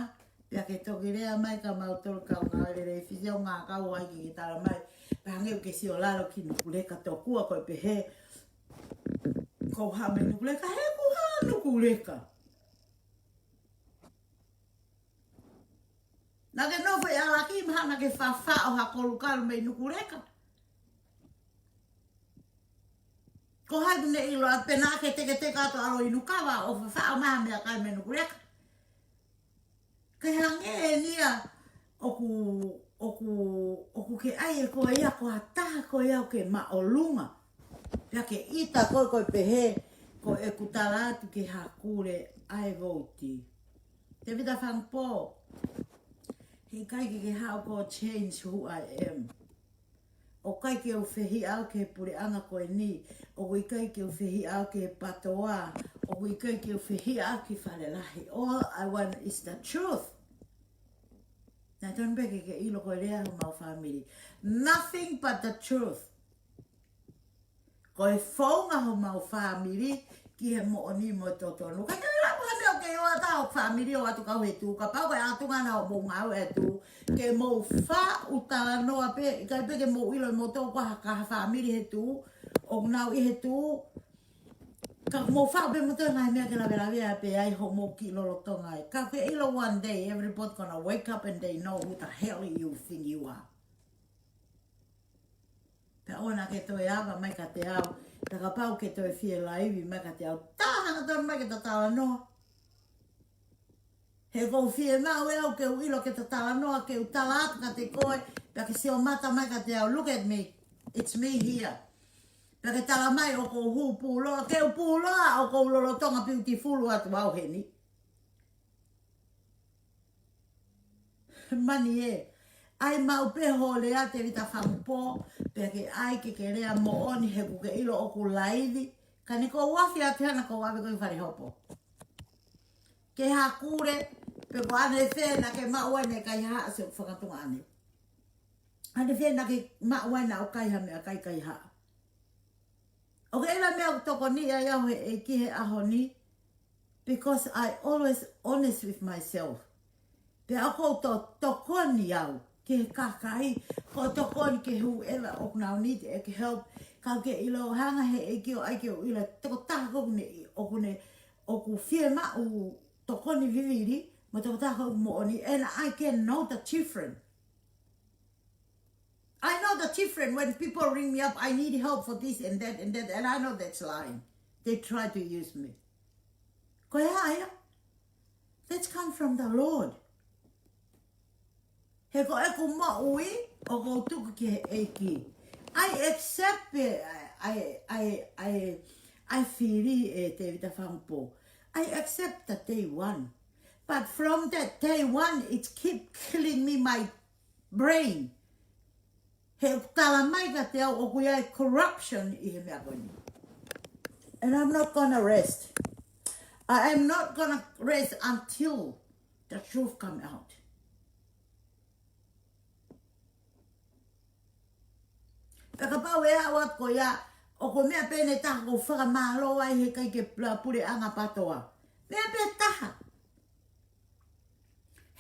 Pea ke toki lea mai kia mautolu kau ngāue lelei fisi ʻo ngākau ai ke ke tala mai. Pea hangē ʻoku ke sio lalo ki Nukuleka tokua ko e pehē. Ko ha mei Nukuleka, he ko ha Nukuleka. Naʻa ke nofo ʻi ʻAlaki mahalo naʻa ke fafaʻo ha kolukalu mei Nukuleka. Ko hai ʻoku ne ʻilo atu pe naʻa ke teketeka atu ʻalu ʻo inu kava ʻo fafaʻo mai ha meʻakai mei Nukuleka. Kae hangē eni ia ʻoku, ʻoku, ʻoku ke ʻai ʻe koe ia ko ha taha ko ia ʻoku ke māʻolunga. Pea ke ʻita koe ko e pehē, ko ʻeku tala atu ke hakule ʻa e vouti. Tēvita Fangupō, heʻikai ke ke haʻu ʻo change who I am. ʻOku ʻikai ke u fehiʻa au ki he puleʻanga ko eni. ʻOku ʻikai ke u fehiʻa au ki he patoa. ʻOku ʻikai ke u fehiʻa au ki Fale Lahi. All I want is the truth. Naʻe tonu pē ke ke ʻilo ko e lea homau fāmili. Nothing but the truth. Ko e founga homau fāmili ki he moʻoni mo e totonu. Ka ke lava ha meʻa ʻoku ke ʻoatu ho fāmili ʻo ʻatu kau he tuʻu. Kapau ko e ʻatu ngana ʻo mou ngāue he tuʻu. Ke mou faʻu talanoa pē, ʻikai pē ke mou ʻilo ʻe moutolu ko ha, ka ha fāmili he tuʻu. ʻOku nau ʻi he tuʻu. Ka mou faʻu pē moutolu e ngaahi meʻa ke lavelavea pē ai hoʻomou kiʻi lolotonga ai. Ka ke ʻilo one day, everybody gonna wake up and they know who the hell you think you are. Pea ʻoua naʻa ke toe ava mai kiate au, pea kapau ke toe fie laivi mai kiate au, tā hangatonu mai ke ta talanoa. He ʻoku ou fiemaʻu ʻe au ke u ʻilo ke ta talanoa, ke u tala atu kiate koe, pea ke sio mata mai kiate au, look at me, it's me here. Pea ke tala mai ʻoku ou hū pūloa, ke u pūloa, ʻoku ou lolotonga beautiful atu au heni. Mani ē, ʻai maʻu pē hoʻo lea Tevita Fangupō, pea ke ʻai ke ke lea moʻoni he ʻoku ke ʻilo ʻoku laivi, ka ne kou afi atu hena kou ʻave koe ki fale hopo. Ke hakule, pe ko ʻanefē naʻa ke maʻu ai naʻe kaihaʻa se ʻoku fakatonga ʻane. ʻAnefē naʻa ke maʻu ai naʻa ʻoku kaihaʻa meʻakai kaihaʻa. ʻOku ʻi ai e meʻa ʻoku tokoniʻi ai au he ʻEiki he ʻaho ni, because I always honest with myself. Pea ʻoku ou to-, tokoni au ki he kakai, ʻoku ou tokoni ki he whoever ʻoku nau need e ke help, ka ke ʻilo hanga he ʻEiki ʻo ʻai ke u ʻilo tokotaha ʻoku ne, ʻoku ne, ʻoku fiemaʻu tokoni vivili, mo tokotaha ʻoku moʻoni, and I can know the difference. I know the difference when people ring me up, I need help for this and that and that, and I know that's lying. They try to use me. Ko e hā ia? That's come from the Lord. He ko ʻeku moʻui, ʻoku ou tuku ki he ʻEiki. I accept it, I, I, I, I, I feel it, eh, Tevita Fangupō. I accept the day one. But from that day one, it keep killing me, my brain. He ʻoku tala mai kiate au ʻoku ʻi ai corruption ʻi he meʻa ko eni. And I'm not gonna rest. I am not gonna rest until the truth come out. Pea kapau ʻe aʻu atu ko ia, ʻoku meʻa pē ʻe taha ʻoku ou fakamālō ai he ʻikai ke pula-, puleʻanga PATOA. Meʻa pē taha.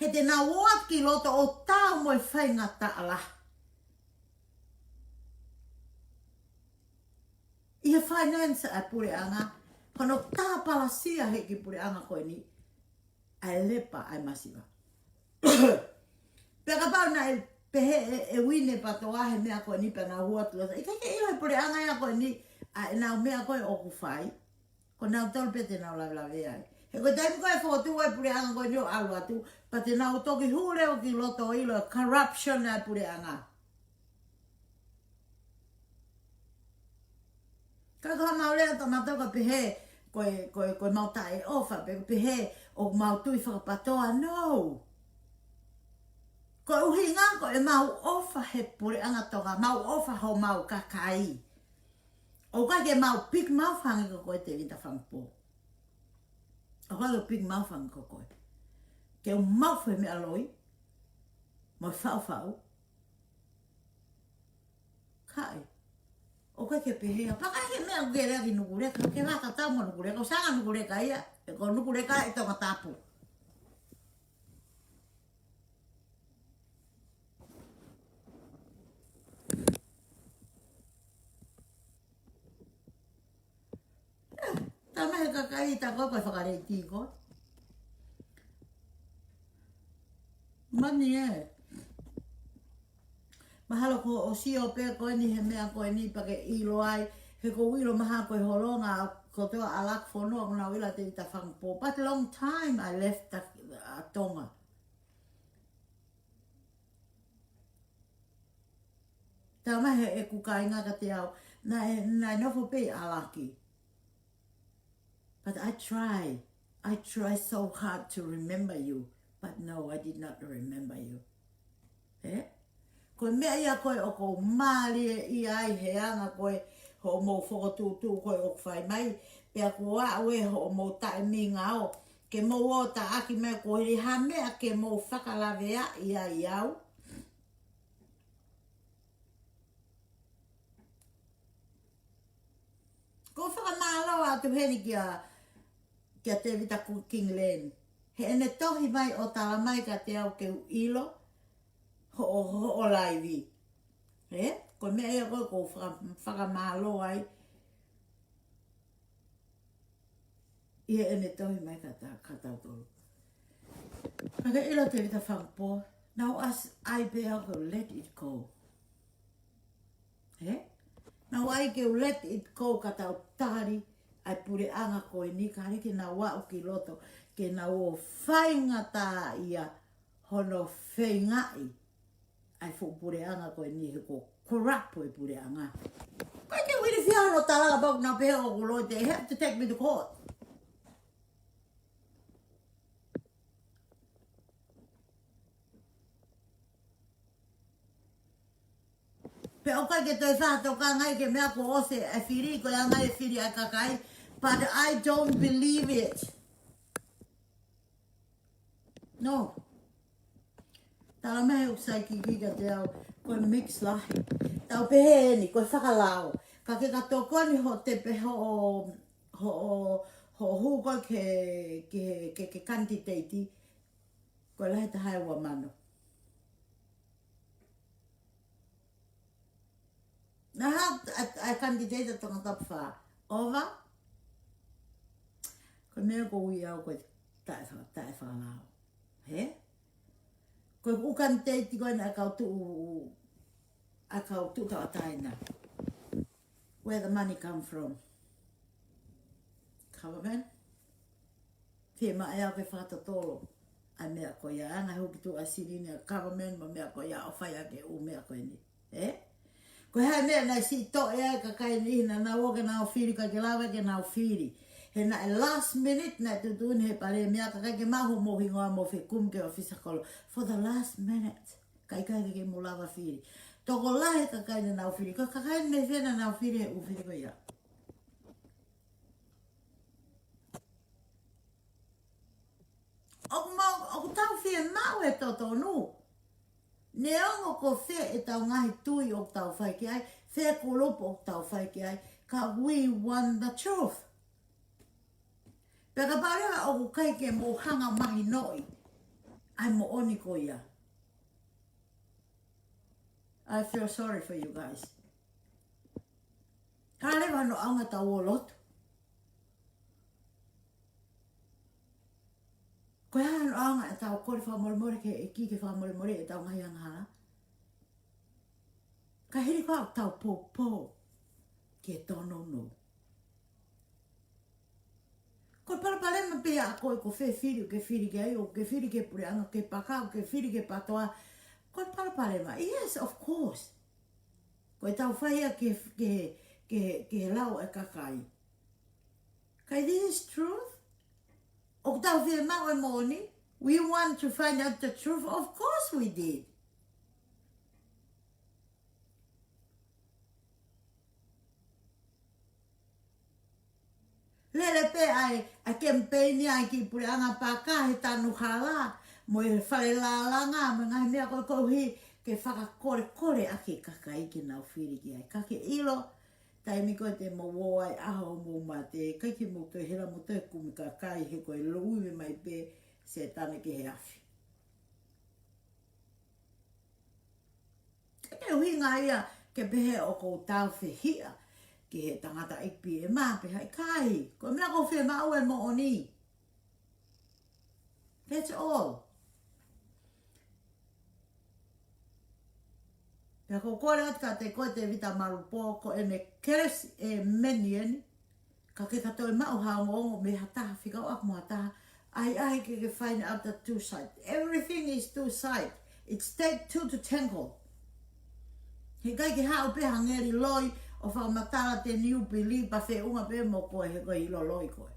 He te nau ō atu ki loto ʻo tau mo e faingataʻa lahi. ʻI he finance ʻa e puleʻanga, hono tāpalasia he kiʻi puleʻanga ko eni, ʻa e lepa ʻa e masiva. Pea kapau naʻe pehē ʻe, ʻe Uine PATOA he meʻa ko eni pea nau hū atu loto. ʻIkai ke ʻilo he puleʻanga ia ko eni, ʻa ʻenau meʻa ko ē ʻoku fai. Ko nautolu pē te nau lavelave ai. He ko e taimi ko ē fokotuʻu ai puleʻanga ko eni ʻo ʻalu atu, pea te nau toki hū leva ki loto ʻo ʻilo corruption ʻa e puleʻanga. Ka ko ʻemau lea ʻa e tangata ka pehē, ko e, ko e, ko ʻemau taʻeʻofa, pe pehē ʻoku mau tui fakapatoa, no. Ko e ʻuhinga, ko ʻemau ʻofa he puleʻanga Tonga, mau ʻofa homau kakai. ʻOku ʻikai ke mau big mouth hangē ko koe Tevita Fangupō. ʻOku ʻikai ke big mouth hangē ko koe. Ke u mouth he meʻa loi, mo e faʻufaʻu. Kae. ʻOku ʻikai ke pehē, pea ʻikai ke meʻa ke lea ki Nukuleka, ke vaka tau mo Nukuleka, ʻoku sanga Nukuleka ia, he ko Nukuleka ʻi Tongatapu. Tama he kakai ta ko ko fakaleiti ko. Mani ē. Mahalo ko ʻosi ʻo pē ko eni he meʻa ko eni pea ke ʻilo ai. He ko u ʻilo mahalo ko e holonga kotoa ʻa e laku fonua ko nau ʻilo Tevita Fangupō. But long time I left the, uh, Tonga. Tama he ʻeku kāinga kiate au. Naʻe, naʻe nofo pē ʻi ʻAlaki. But I try. I try so hard to remember you. But no, I did not remember you. Ē? Ko e meʻa ia ko ē ʻoku ou mālieʻia ai he anga ko ē hoʻomou fokotuʻutuʻu ko ē ʻoku fai mai. Pea kuo aʻu ē hoʻomou taʻeminga ʻo ke mou ō taʻaki mai ko e hā e meʻa ke mou fakalaveaʻi ai au. Ko u fakamālō atu heni kia, kia Tevita Ku-, Kingland. Heʻene tohi mai ʻo tala mai kiate au ke u ʻilo hoʻo, hoʻo laivi. Ē? Ko e meʻa ia ko ē ʻoku ou faka-, fakamālō ai. ʻI heʻene tohi mai kia ta-, kia tautolu. Ka ke ʻilo Tēvita Fangupō, naʻá ku ʻai pē au ke let it go. Hē? Naʻá ku ʻai ke let it go ka tau tali ʻa e puleʻanga ko eni, ka ʻikai ke nau aʻu ki loto, ke nau ō faingataʻaʻia hono feingaʻi ʻa e fuʻu puleʻanga ko eni he ko e corrupt e puleʻanga. ʻIkai ke u ilifia hono tala pau naʻá ku pehē ʻoku loi, they have to take me to court. Pea ʻoku ʻikai ke toe faʻa tokanga ia ke meʻa kuo ʻosi e fili, ko e anga e fili ʻa e kakai. But I don't believe it. No. Tala mai ʻoku sai kiki kiate au, ko e mix lahi. Tau pehē eni, ko e fakalao. Ka ke ka tokoni hoʻo tepe hoʻo, hoʻo, hoʻo hū ko ē ke, ke, ke, ke kanititeiti, ko e lahi taha ʻe ua mano. Naʻa hā ʻa e, ʻa e kanititeiti ʻa Tongatapu fā? ʻOva? Ko e meʻa ʻoku ou ui au ko e taʻe fa-, taʻe fakalao. Hē? Ko e ʻū kanititeiti ko ena ʻa e kau tuʻu, ʻa e kau tuʻu tauʻatāina. Where the money come from? Government? Fiemaʻu ia ke fakatotolo ʻa e meʻa ko ia, ʻa e ngaahi hukituʻa silini ʻa e government mo e meʻa ko ia ʻo fai ʻaki e ʻū meʻa ko eni. Ē? Ko e hā e meʻa naʻe siʻi toʻo ai e kakai ni, naʻa nau ō ke nau fili, ʻikai ke lava ke nau fili. He naʻe last minute naʻe tuʻutuʻuni he palēmia, ka ʻikai ke maʻu homou hingoa mo fekumi ki he ʻōfisa kolo. For the last minute. Ka ʻikai ke mou lava fili. Tokolahi e kakai naʻa nau fili. Ko e kakai mei fē naʻa nau fili he ʻū fili ko ia? ʻOku mau, ʻoku tau fiemaʻu e totonu. Neongo ko fē ʻetau ngaahi tui ʻoku tau fai ki ai, fē kulupu ʻoku tau fai ki ai, ka we want the truth. Pea kapau leva ʻoku ʻikai ke mou hanga mahinoʻi ʻa e moʻoni ko ia, I feel sorry for you guys. Ka leva hono ʻaonga ʻetau ō lotu. Ko e hā hono ʻaonga ʻetau kole fakamolemole ki he ʻEiki ke fakamolemole ʻetau ngaahi angahala? Ka hili ko ē ʻetau poupou ki he tōnounou. Ko e palopalema pē ʻa koe ko fē fili ʻoku ke fili ki ai, ʻoku ke fili ki he puleʻanga, ki he paka, ʻoku ke fili ki he patoa. Ko e palopalema. Yes, of course. Ko ʻetau fai ia ke, ke, ke, ke lau e kakai. Ka this is truth. ʻOku tau fiemaʻu e moʻoni. We want to find out the truth. Of course we did. Lele pē ʻa e, ʻa e kemipeini ʻa e kiʻi puleʻanga paka he tanu hala, mo e fale lālanga, mo e ngaahi meʻa ko ē koeʻuhi ke fakakolekole ʻaki e kakai ke nau fili ki ai. Ka ke ʻilo, taimi ko ē te mou ō ai ʻaho hoʻomou mate, ʻikai ke mou toe hela mou toe kumi kakai he ko e louive mai pē Sētane ki he afi. Ke ʻuhinga ia ke pehē ʻoku ou tāufehiʻa ki he tangataʻeiki P M, pe ha ʻikai. Ko e meʻa ʻoku ou fiemaʻu e moʻoni. That's all. Pea ʻoku ou kole atu kiate koe Tēvita Malupō, ko ʻene kelesi ʻe meni eni. Ka ke ka toe maʻu ha ongoongo mei ha taha, fekauʻaki mo ha taha, ʻai, ʻai ke ke find out the two side. Everything is two side. It take two to tango. He ʻikai ke haʻu pē ha ngeli loi ʻo fakamatala te niu pili pea feʻunga pē mo koe he ko e ʻilo loi koe.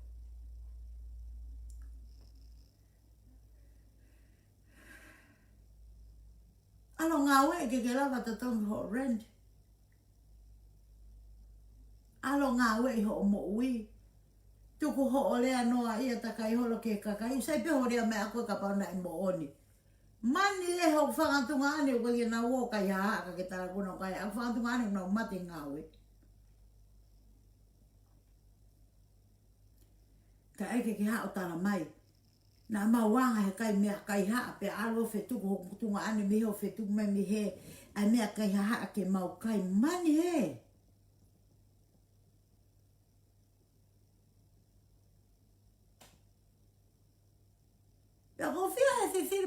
ʻAlu ngāueʻi ke ke lava totongi hoʻo rent. ʻAlu ngāueʻi hoʻo moʻui. Tuku hoʻo lea noaʻia takai holo ki he kakai. ʻOku sai pē hoʻo lea mai ʻaʻaku kapau naʻe moʻoni. Mani ē hoku fanga tuongaʻane ʻoku ʻikai ke nau ō kaihaʻa ka ke tala kuo nau kaihaʻa. Fanga tuongaʻane ʻoku nau mate ngāue. Ka ʻai ke ke haʻu ʻo tala mai. Naʻa mau anga he kai meʻakai haʻa pea ʻalu ʻo fetuku hoku tuongaʻane mei he ʻo fetuku mai mei he ʻai meʻakai haʻa ke mau kai, mani ē.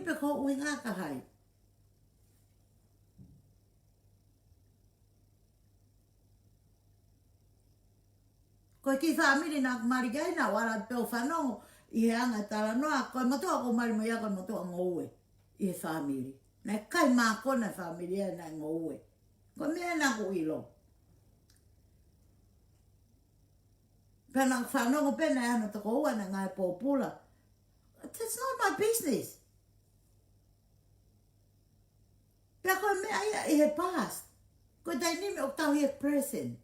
Pe ko e ʻuhinga ka hai. Ko e kiʻi fāmili naʻa ku mali ki ai naʻa ku ala pē ʻo fanongo ʻi he anga talanoa, ko e motuʻa ʻoku ou mali mo ia ko e motuʻa ngoue ʻi he fāmili. Naʻe ʻikai mākona e fāmili ia naʻe ngoue. Ko e meʻa naʻa ku ʻilo. Pea naʻa ku fanongo pē naʻe ʻi ai hano tokoua naʻe ngāue pōpula. That's not my business. Pea ko e meʻa ia ʻi he past. Ko e taimi ni ʻoku tau ʻi he present.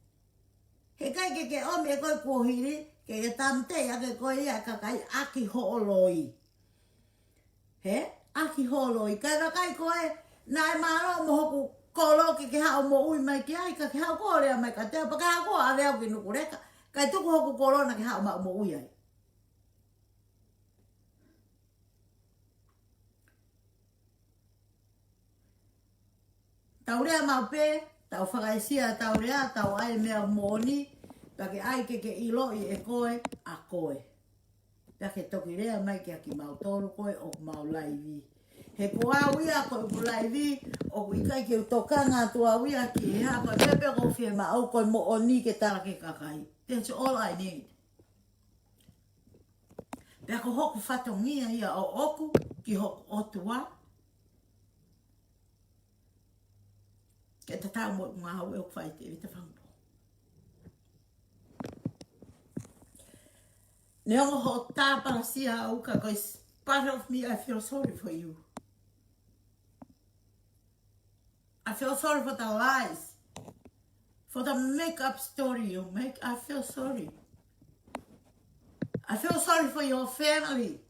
Heʻikai ke ke ʻomi ʻe koe kuo hili, ke ke tāmateʻi ʻaki ʻe koe ia e kakai ʻaki hoʻo loi. He? ʻAki hoʻo loi. Kae vakai koe, naʻe mālō mo hoku kolo ke ke haʻu ʻo moʻui mai ki ai, ka ke haʻu koe ʻo lea mai kiate au, pea ke haʻu koe ʻo ʻave au ki Nukuleka. Kae tuku hoku kolo naʻa ke haʻu maʻu moʻui ai. Tau lea maʻu pē, tau fakaʻesia, tau lea, tau ʻai e meʻa moʻoni, pea ke ʻai ke ke ʻiloʻi ʻe koe ʻa koe. Pea ke toki lea mai kia kimautolu ko ē ʻoku mau laivi. He ko au ia ko ʻeku laivi, ʻoku ʻikai ke u tokanga atu au ia ki he hā ko e meʻa pē ʻoku ou fiemaʻu ko e moʻoni ke tala ki he kakai. That's all I need. Pea ko hoku fatongia ia ʻoʻoku ki hoku ʻOtua. Ke tatau mo e ngāue ʻoku fai ʻe Tēvita Fangupō. Neongo hoʻo tāpalasia au ka ko e part of me, I feel sorry for you. I feel sorry for the lies, for the make-up story you make. I feel sorry. I feel sorry for your family.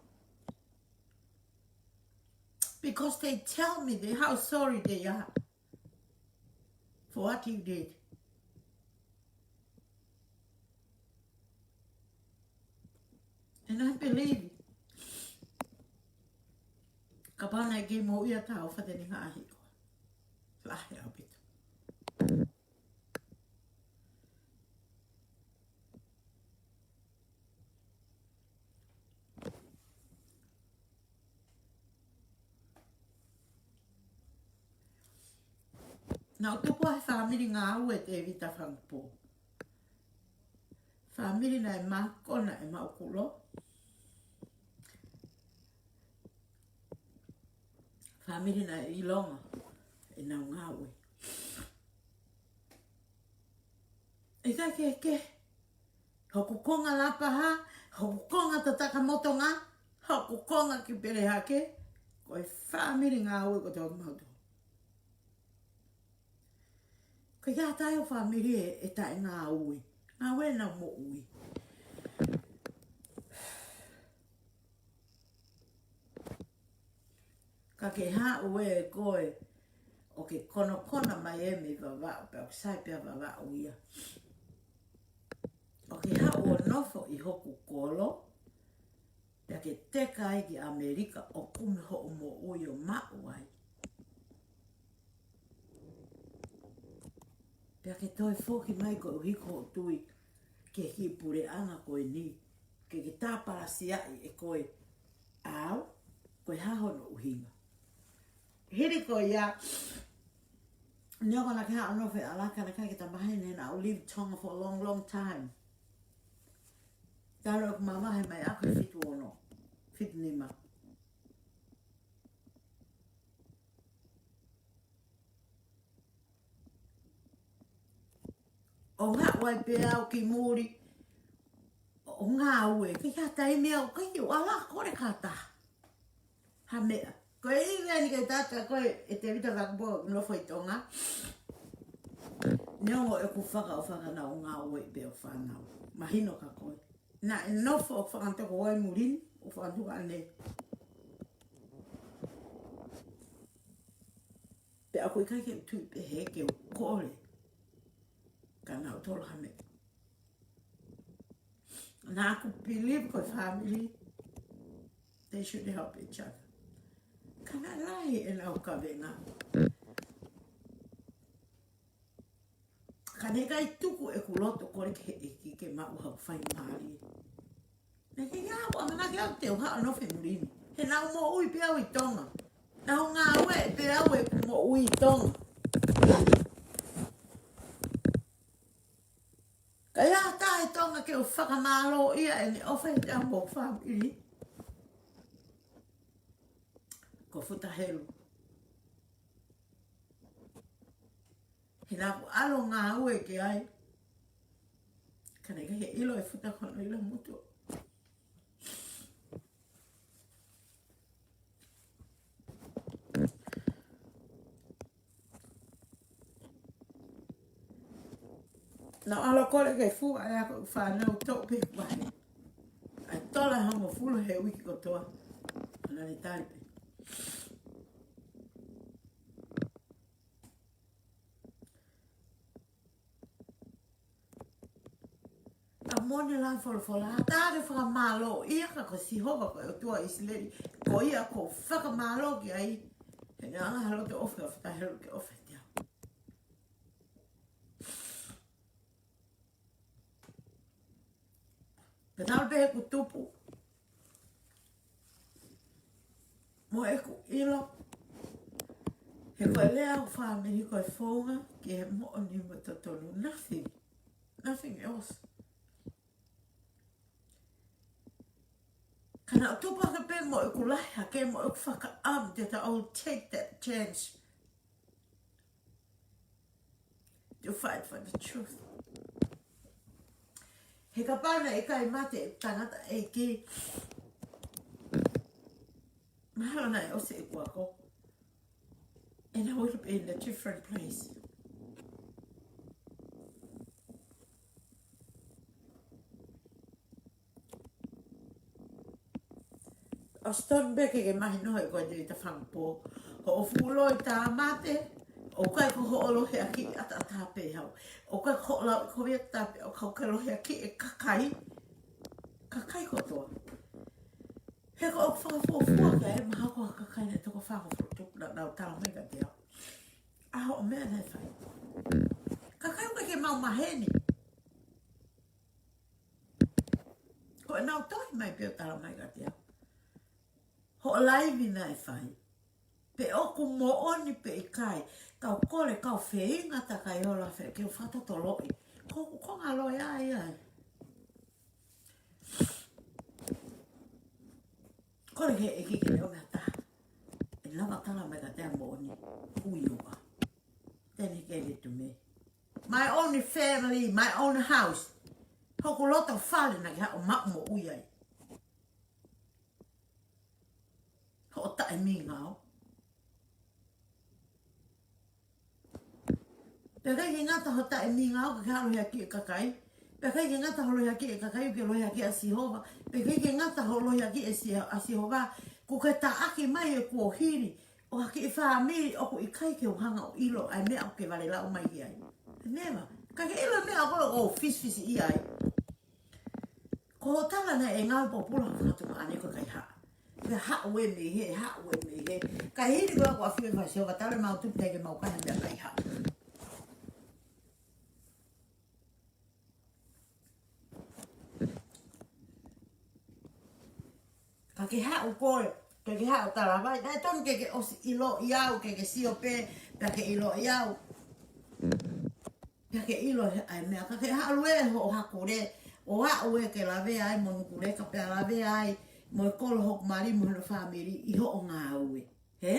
Because they tell me they, how sorry they are for what you did. And I believe, kapau naʻe kei moʻui ʻa Tau Fatenga ʻahi ko. Lahi ʻaupito. Naʻa ku tupu ʻi he fāmili ngāue ʻa Tēvita Fangupō. Fāmili naʻe mākona ʻe Maʻukulo. Fāmili naʻe ʻilonga ʻenau ngāue. ʻIkai ke, ke, hoku konga Lapaha, hoku konga Tatakamotonga, hoku konga ki Pelehake, ko e fāmili ngāue kotoa kimautolu. Ko ia tae ʻo fāmili ʻe, ʻe taʻe ngāue. Ngāue ʻenau moʻui. Ka ke haʻu ʻe koe ʻo ke konokona mai ʻe mei Vavaʻu, pea ʻoku sai pea Vavaʻu ia. ʻO ke haʻu ʻo nofo ʻi hoku kolo, pea ke teka ai ki ʻAmelika ʻo kumi hoʻo moʻui ʻo maʻu ai. Pea ke toe foki mai koeʻuhi ko hoʻo tui ki he kiʻi puleʻanga ko eni, ke ke tāpalasiaʻi ʻe koe au, ko e hā hono ʻuhinga. Hili ko ia, neongo naʻa ke haʻu ʻo nofo ʻi ʻAlaka, naʻe ʻikai ke ta maheni, naʻa ku live Tonga for a long, long time. Talu ʻeku mavahe mai ʻaʻaku he fitu ono, fitu nima. ʻO haʻu ai pē au ki muli, ʻo ngāue, ke ha taimi au, ʻikai ke u ala kole kātaki ha meʻa. Ko e ʻi veni ke tata ko e Tēvita Fangupō ʻoku nofo ʻi Tonga. Neongo ʻeku faka-, ʻo fakanau ngāue pē ʻo fānau. Mahino kia koe. Naʻe nofo ʻo fakanatoko ai muli ni, ʻo fakanatoko ʻanenai. Pea ʻoku ʻikai ke u tui pehē ke u kole kia nautolu ha meʻa. Naʻa ku believe ko e fāmili, they should help each other. Ka naʻe lahi ʻenau kavenga. Ka naʻe ʻikai tuku ʻeku loto kole ki he ʻEiki ke maʻu haku faingamālie. Naʻe ʻikai ha ʻamanaki au te u haʻu ʻo nofo ʻi muli ni. He naʻá ku moʻui pē au ʻi Tonga. Naʻá ku ngāue pē au ʻeku moʻui ʻi Tonga. Ka ʻi ai ha taha ʻi Tonga ke u fakamālōʻia ʻene ʻofa ʻiate au mo hoku fāmili, ko Futa Helu. He naʻá ku ʻalu ʻo ngāue ki ai. Ka naʻe ʻikai ke ʻilo ʻe Futa ko hono ʻilo motuʻa. Naʻá ku ʻalu ʻo kole ke fua ʻa e ako ʻeku fānau, toʻo pē ʻeku vahe. ʻAi tola hongofulu he uike kotoa. Naʻá ne tali pē. Ka moʻoni e lau ʻa e folofola, ha taha ke fakamālōʻia ka ko Sihova ko e ʻOtua ʻo ʻIsileli, ko ia ʻoku ou fakamālō ki ai, he naʻe ʻoange ha loto ʻofa kia Futa Helu ke ʻofa ʻiate au. Pea talu pē ʻeku tupu mo ʻeku ʻilo, he ko e lea ʻa e fāmili ko e founga ki he moʻoni mo e totonu. Nothing. Nothing else. Ka naʻá ku tupu hake pē mo ʻeku lahi hake mo ʻeku fakaʻamu te ta, I'll take that chance to fight for the truth. He kapau naʻe ʻikai mate e tangataʻeiki, mahalo naʻe ʻosi ʻeku ako. And I would have been in a different place. ʻOsi tonu pē ke ke mahino he ko e tei ta fanga pō. Hoʻo fuʻu loi tāmate, ʻoku ʻikai ko hoʻo lohiakiʻi ʻataʻatā pē hau. ʻOku ʻikai ko hoʻo lauʻikoviʻi ʻataʻatā pē, ʻoku ke lohiakiʻi e kakai. Kakai kotoa. He ko ʻeku fakafuofua ke ʻai mahalo ko ha kakai naʻe toko fā ko e fuʻu tupu naʻa nau tala mai kiate au. ʻA hoʻo meʻa naʻe fai. Kakai ʻoku ʻikai ke mau maheni. Ko ʻenau tohi mai pē ʻo tala mai kiate au. Hoʻo laivi naʻe fai. Pe ʻoku moʻoni pe ʻikai. Kau kole, kau feinga takai ola fe, ke u fakatotoloʻi. Ko, ko ngā loea ia. Kole ke ʻEiki ke leo mea taha. ʻE lava tala mai kiate au moʻoni. Who you are. Then he gave it to me. My only family, my own house. Hoku loto fale naʻá ke haʻu ʻo maʻu moʻui ai. Hoʻo taʻemingao. Pea ʻikai ke ngata hoʻo taʻemingao ka ke haʻu ʻo lohiakiʻi e kakai. Pea ʻikai ke ngata hoʻo lohiakiʻi e kakai, ke lohiakiʻi ʻa Sihova. Pea ʻikai ke ngata hoʻo lohiakiʻi e Siho-, ʻa Sihova. Kuo ke taʻaki mai e kuohili ʻo ha kiʻi fāmili ʻoku ʻikai ke u hanga ʻo ʻilo ʻa e meʻa ʻoku ke vale lau mai ki ai. Never. Ka ke ʻilo e meʻa ʻoku ou fisifisiʻia ai. Ko hoʻo tala naʻe ngāue pōpula ha fatu maʻane ko e kaihaʻa. Pea haʻu e mei he, haʻu e mei he. Ka hili ko ʻeku ʻafio ʻi he fasi o ka tala mau tupu te ke mau kai ha meʻa kaihaʻa. Ka ke haʻu koe, ke ke haʻu talavai, naʻe tonu ke ke ʻosi ʻiloʻi au, ke ke sio pē, pea ke ʻiloʻi au. Pea ke ʻilo he, ʻa e meʻa, ka ke haʻu e hoʻo hakule, ʻo aʻu e ke lavea ai mo Nukuleka, pea lavea ai mo e kolo hoku mali mo hono fāmili ʻi hoʻo ngāue. He?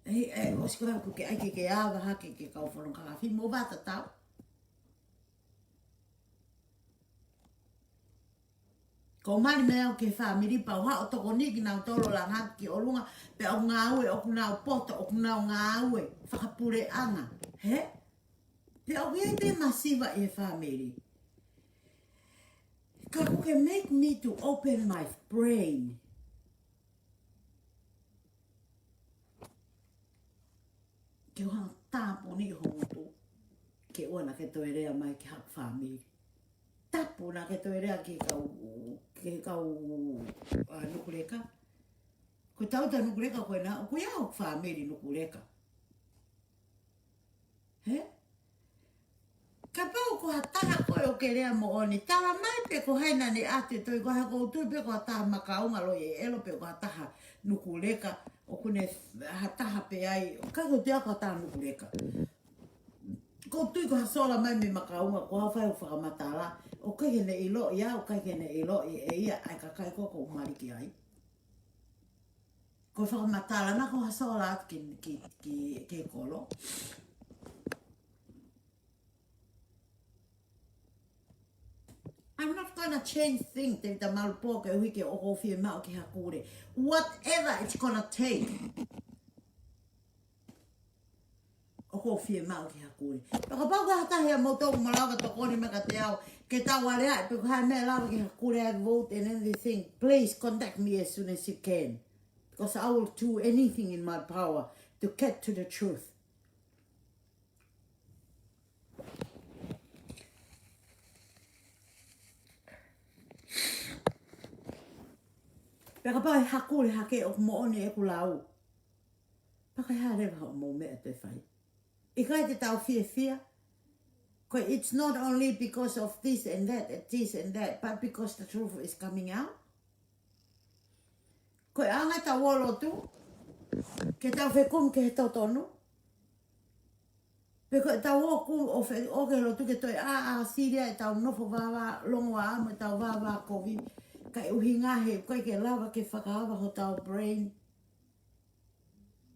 ʻE, ʻe, ʻosi ko e hā kuo ke ʻai ke ke ava hake ki he kau fononga kakafi mo vatatau. Ko e mali mai au ki he fāmili pea u haʻu ʻo tokoniʻi kinautolu ʻo langa ki ʻolunga, pea u ngāue ʻoku nau poto, ʻoku nau ngāue fakapuleʻanga. He? Pea ʻoku ʻi ai pē masiva ʻi he fāmili. Ka kuo ke make me to open my brain. Ke u hanga ʻo tāpuni ho ngutu. Ke ʻoua naʻá ke toe lea mai ki haku fāmili. Tapu naʻá ke toe lea ki he kau, ki he kau, ʻa, Nukuleka. Ko e tauta Nukuleka ko ena, ʻoku ʻi ai hoku fāmili Nukuleka. He? Kapau ko ha taha ko Pea ʻoku ke lea moʻoni. Tala mai pē ko hai naʻa ne ʻatu e tohi, ko hai. ʻOku ou tui pē ko ha taha makaunga loi ʻe ʻelo pe ko ha taha nukuleka, ʻoku ne ha taha pē ai. Ka ko te ako ha taha nukuleka. ʻOku ou tui ko ha sola mai mei makaunga, ko ha fai ʻo fakamatala. ʻOku ʻikai ke ne ʻiloʻi au, ʻikai ke ne ʻiloʻi ʻe ia ʻa e kakai ko ē ʻoku ou mali ki ai. Ko e fakamatala naʻa ko ha sola atu ki, ki, ki, ki he kolo. I'm not gonna change thing, Tevita Malupo, koeʻuhi ke ʻoku ou fiemaʻu ke hakule. Whatever it's gonna take. ʻOku ou fiemaʻu ke hakule. Pea kapau ko ha taha ʻia moutolu ʻoku malava ke tokoni mai kiate au, ke tau aleaʻi pe ko e hā e meʻa ʻe lava ke hakule ai e vote and everything, please contact me as soon as you can. Because I will do anything in my power to get to the truth. Pea kapau ʻe hakule hake ʻoku moʻoni ʻeku lau, pea ko e hā leva hoʻomou meʻa te fai? ʻIkai te tau fiefia? Ko e, it's not only because of this and that, and this and that, but because the truth is coming out. Ko e anga ʻetau ō lotu, ke tau fekumi ki he totonu. Pe ko ʻetau ō ku-, ō fe-, ō ki he lotu ke toe ʻā, ʻā sili ʻetau nofo vāvā, longoaʻa mo ʻetau vāvākovi. Kae ʻuhinga he ʻikai ke lava ke fakaava hotau brain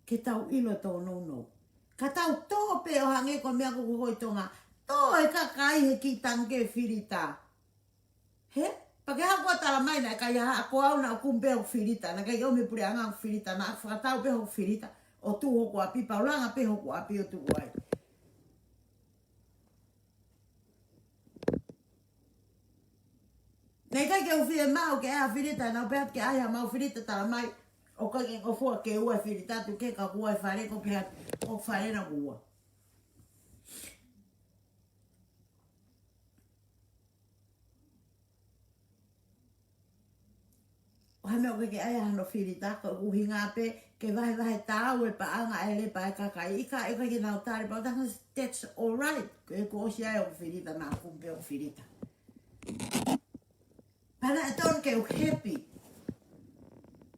ke tau ʻilo e tōnounou. Ka tau tō pē ʻo hangē ko e meʻa ko ē ʻoku hoko ʻi Tonga. Tō e kakai he kiʻi tangikē filita. He? Pea ke haʻu ʻo tala mai naʻe ʻikai ha, ko au naʻe kumi pē hoku filita. Naʻe ʻikai ʻomi puleʻanga hoku filita. Naʻe fakatau pē hoku filita ʻo tuʻu hoku ʻapi, pea u langa pē hoku ʻapi ʻo tuʻu ai. Naʻe ʻikai ke u fiemaʻu ke ʻai ha filita, naʻa ku pehē atu ke ʻai haʻamau filita, tala mai ʻoku ʻikai ke ngofua ke ua e filita, tuku ke ka ua e fale, ko e pehē atu, ko e fale naʻa ku ua. ʻO ha meʻa ʻoku ʻikai ke ʻai hano filita, ko e ʻuhinga pē ke vahevahe taau e paʻanga ʻa e lepa ʻa e kakai. ʻIkai, ʻikai ke nau tali, but that's, that's all right. Ko e kuo ʻosi ʻai hoku filita, naʻa ku kumi pē hoku filita. Pea naʻe tonu ke u happy.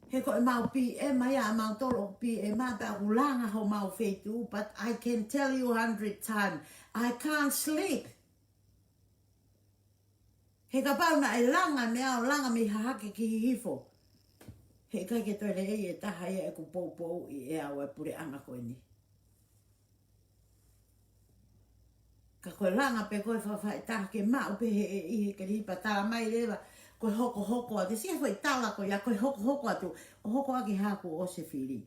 He ko ʻemau P M ia, ʻamautolu ʻoku P M, pea ʻoku langa homau feituʻu, but I can tell you a hundred times, I can't sleep. He kapau naʻe langa mei he ʻao, langa mei Hahake ki Hihifo, he ʻikai ke toe lelei e taha ia ʻeku poupouʻi ʻe au e puleʻanga ko eni. Ka ko e langa pē ko e faʻafaʻitaha ke maʻu pē he ʻEiki, he kelipa, tala mai leva, ko e hokohoko atu. Sio ki he foʻi tala ko ia, ko e hokohoko atu, ʻo hoko ʻaki haku ʻo se fili.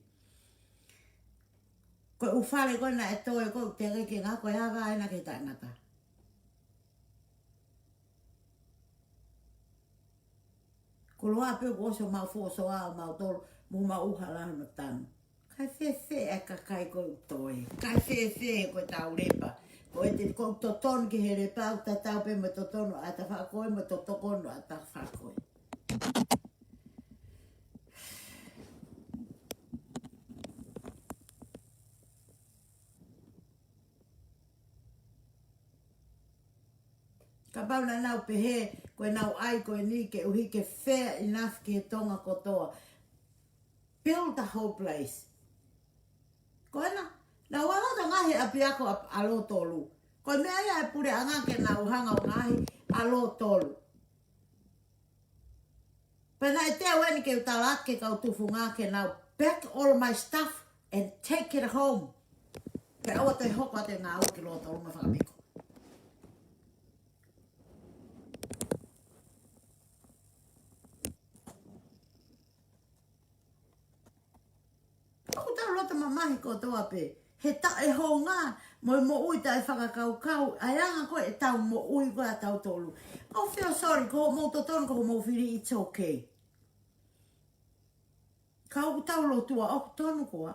Ko e ʻū fale ko ē naʻe toe ko ē, teʻeki ke ngata, ko e ava ena ki he taʻengata. Ko e loa pē kuo ʻosi homau foʻi soa ʻamautolu, mo homau ʻuhala no tanu. Kae fēfē e kakai ko ē ʻoku toe? Kae fēfē ko ʻetau lepa? Ko e te ko totonu ki he lepa, ʻoku tatau pē mo e totonu ʻa e tafaʻaki ko ē, mo e totonu ʻa e tafaʻaki ko ē. Kapau naʻa nau pehē, ko ʻenau ʻai ko eni koeʻuhi ke fair enough ki he Tonga kotoa. Build the whole place. Ko ena, nau ʻalu atu ʻo ngaohi ʻapiako ʻa, ʻa Lotolu. Ko e meʻa ia e puleʻanga ke nau hanga ʻo ngaohi ʻa Lotolu. Pea naʻe teu eni ke u tala ki he kau tufunga ke nau pack all my stuff and take it home. Pea ʻoua toe hoko atu e ngāue ki Lotolu mo Fakapiko. ʻOku tau loto mamahi kotoa pē. He taʻehounga mo e moʻui taʻefakakaukau, ʻa e anga ko ē ʻetau moʻui ko ē ʻatautolu. ʻOku feel sorry, ko hoʻomou totonu, ko hoʻomou fili, it's okay. Ka ʻoku tau lotua, ʻoku tonu koā?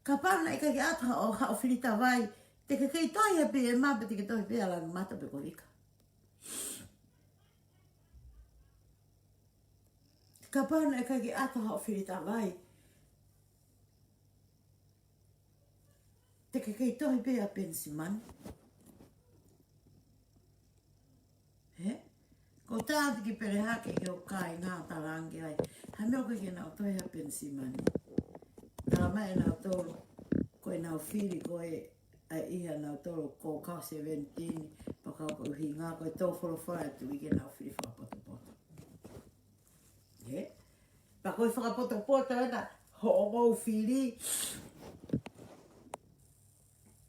Kapau naʻe ʻikai ke ʻatu haʻo, haʻo filita vai, te ke kei tohi he P M pe te ke tohi pē ʻa Lanumata pe ko Vika. Kapau naʻe ʻikai ke ʻatu haʻo filita vai, te ke kei tohi pē ʻa Penisimani. ʻOku tātiki pele hake ki he kāinga ʻo talaange ai, ha meʻa ʻoku ʻikai ke nau toe ha penisini. Talamai ʻe nautolu, ko ʻenau fili ko ē ʻa e ʻi he nautolu ko e kau seventeen, pea ko e ʻuhinga ko e tō folofola ʻa e Tuʻi ke nau fili fakapotopoto. Ē? Pea ko e fakapotopoto ena hoʻomou fili,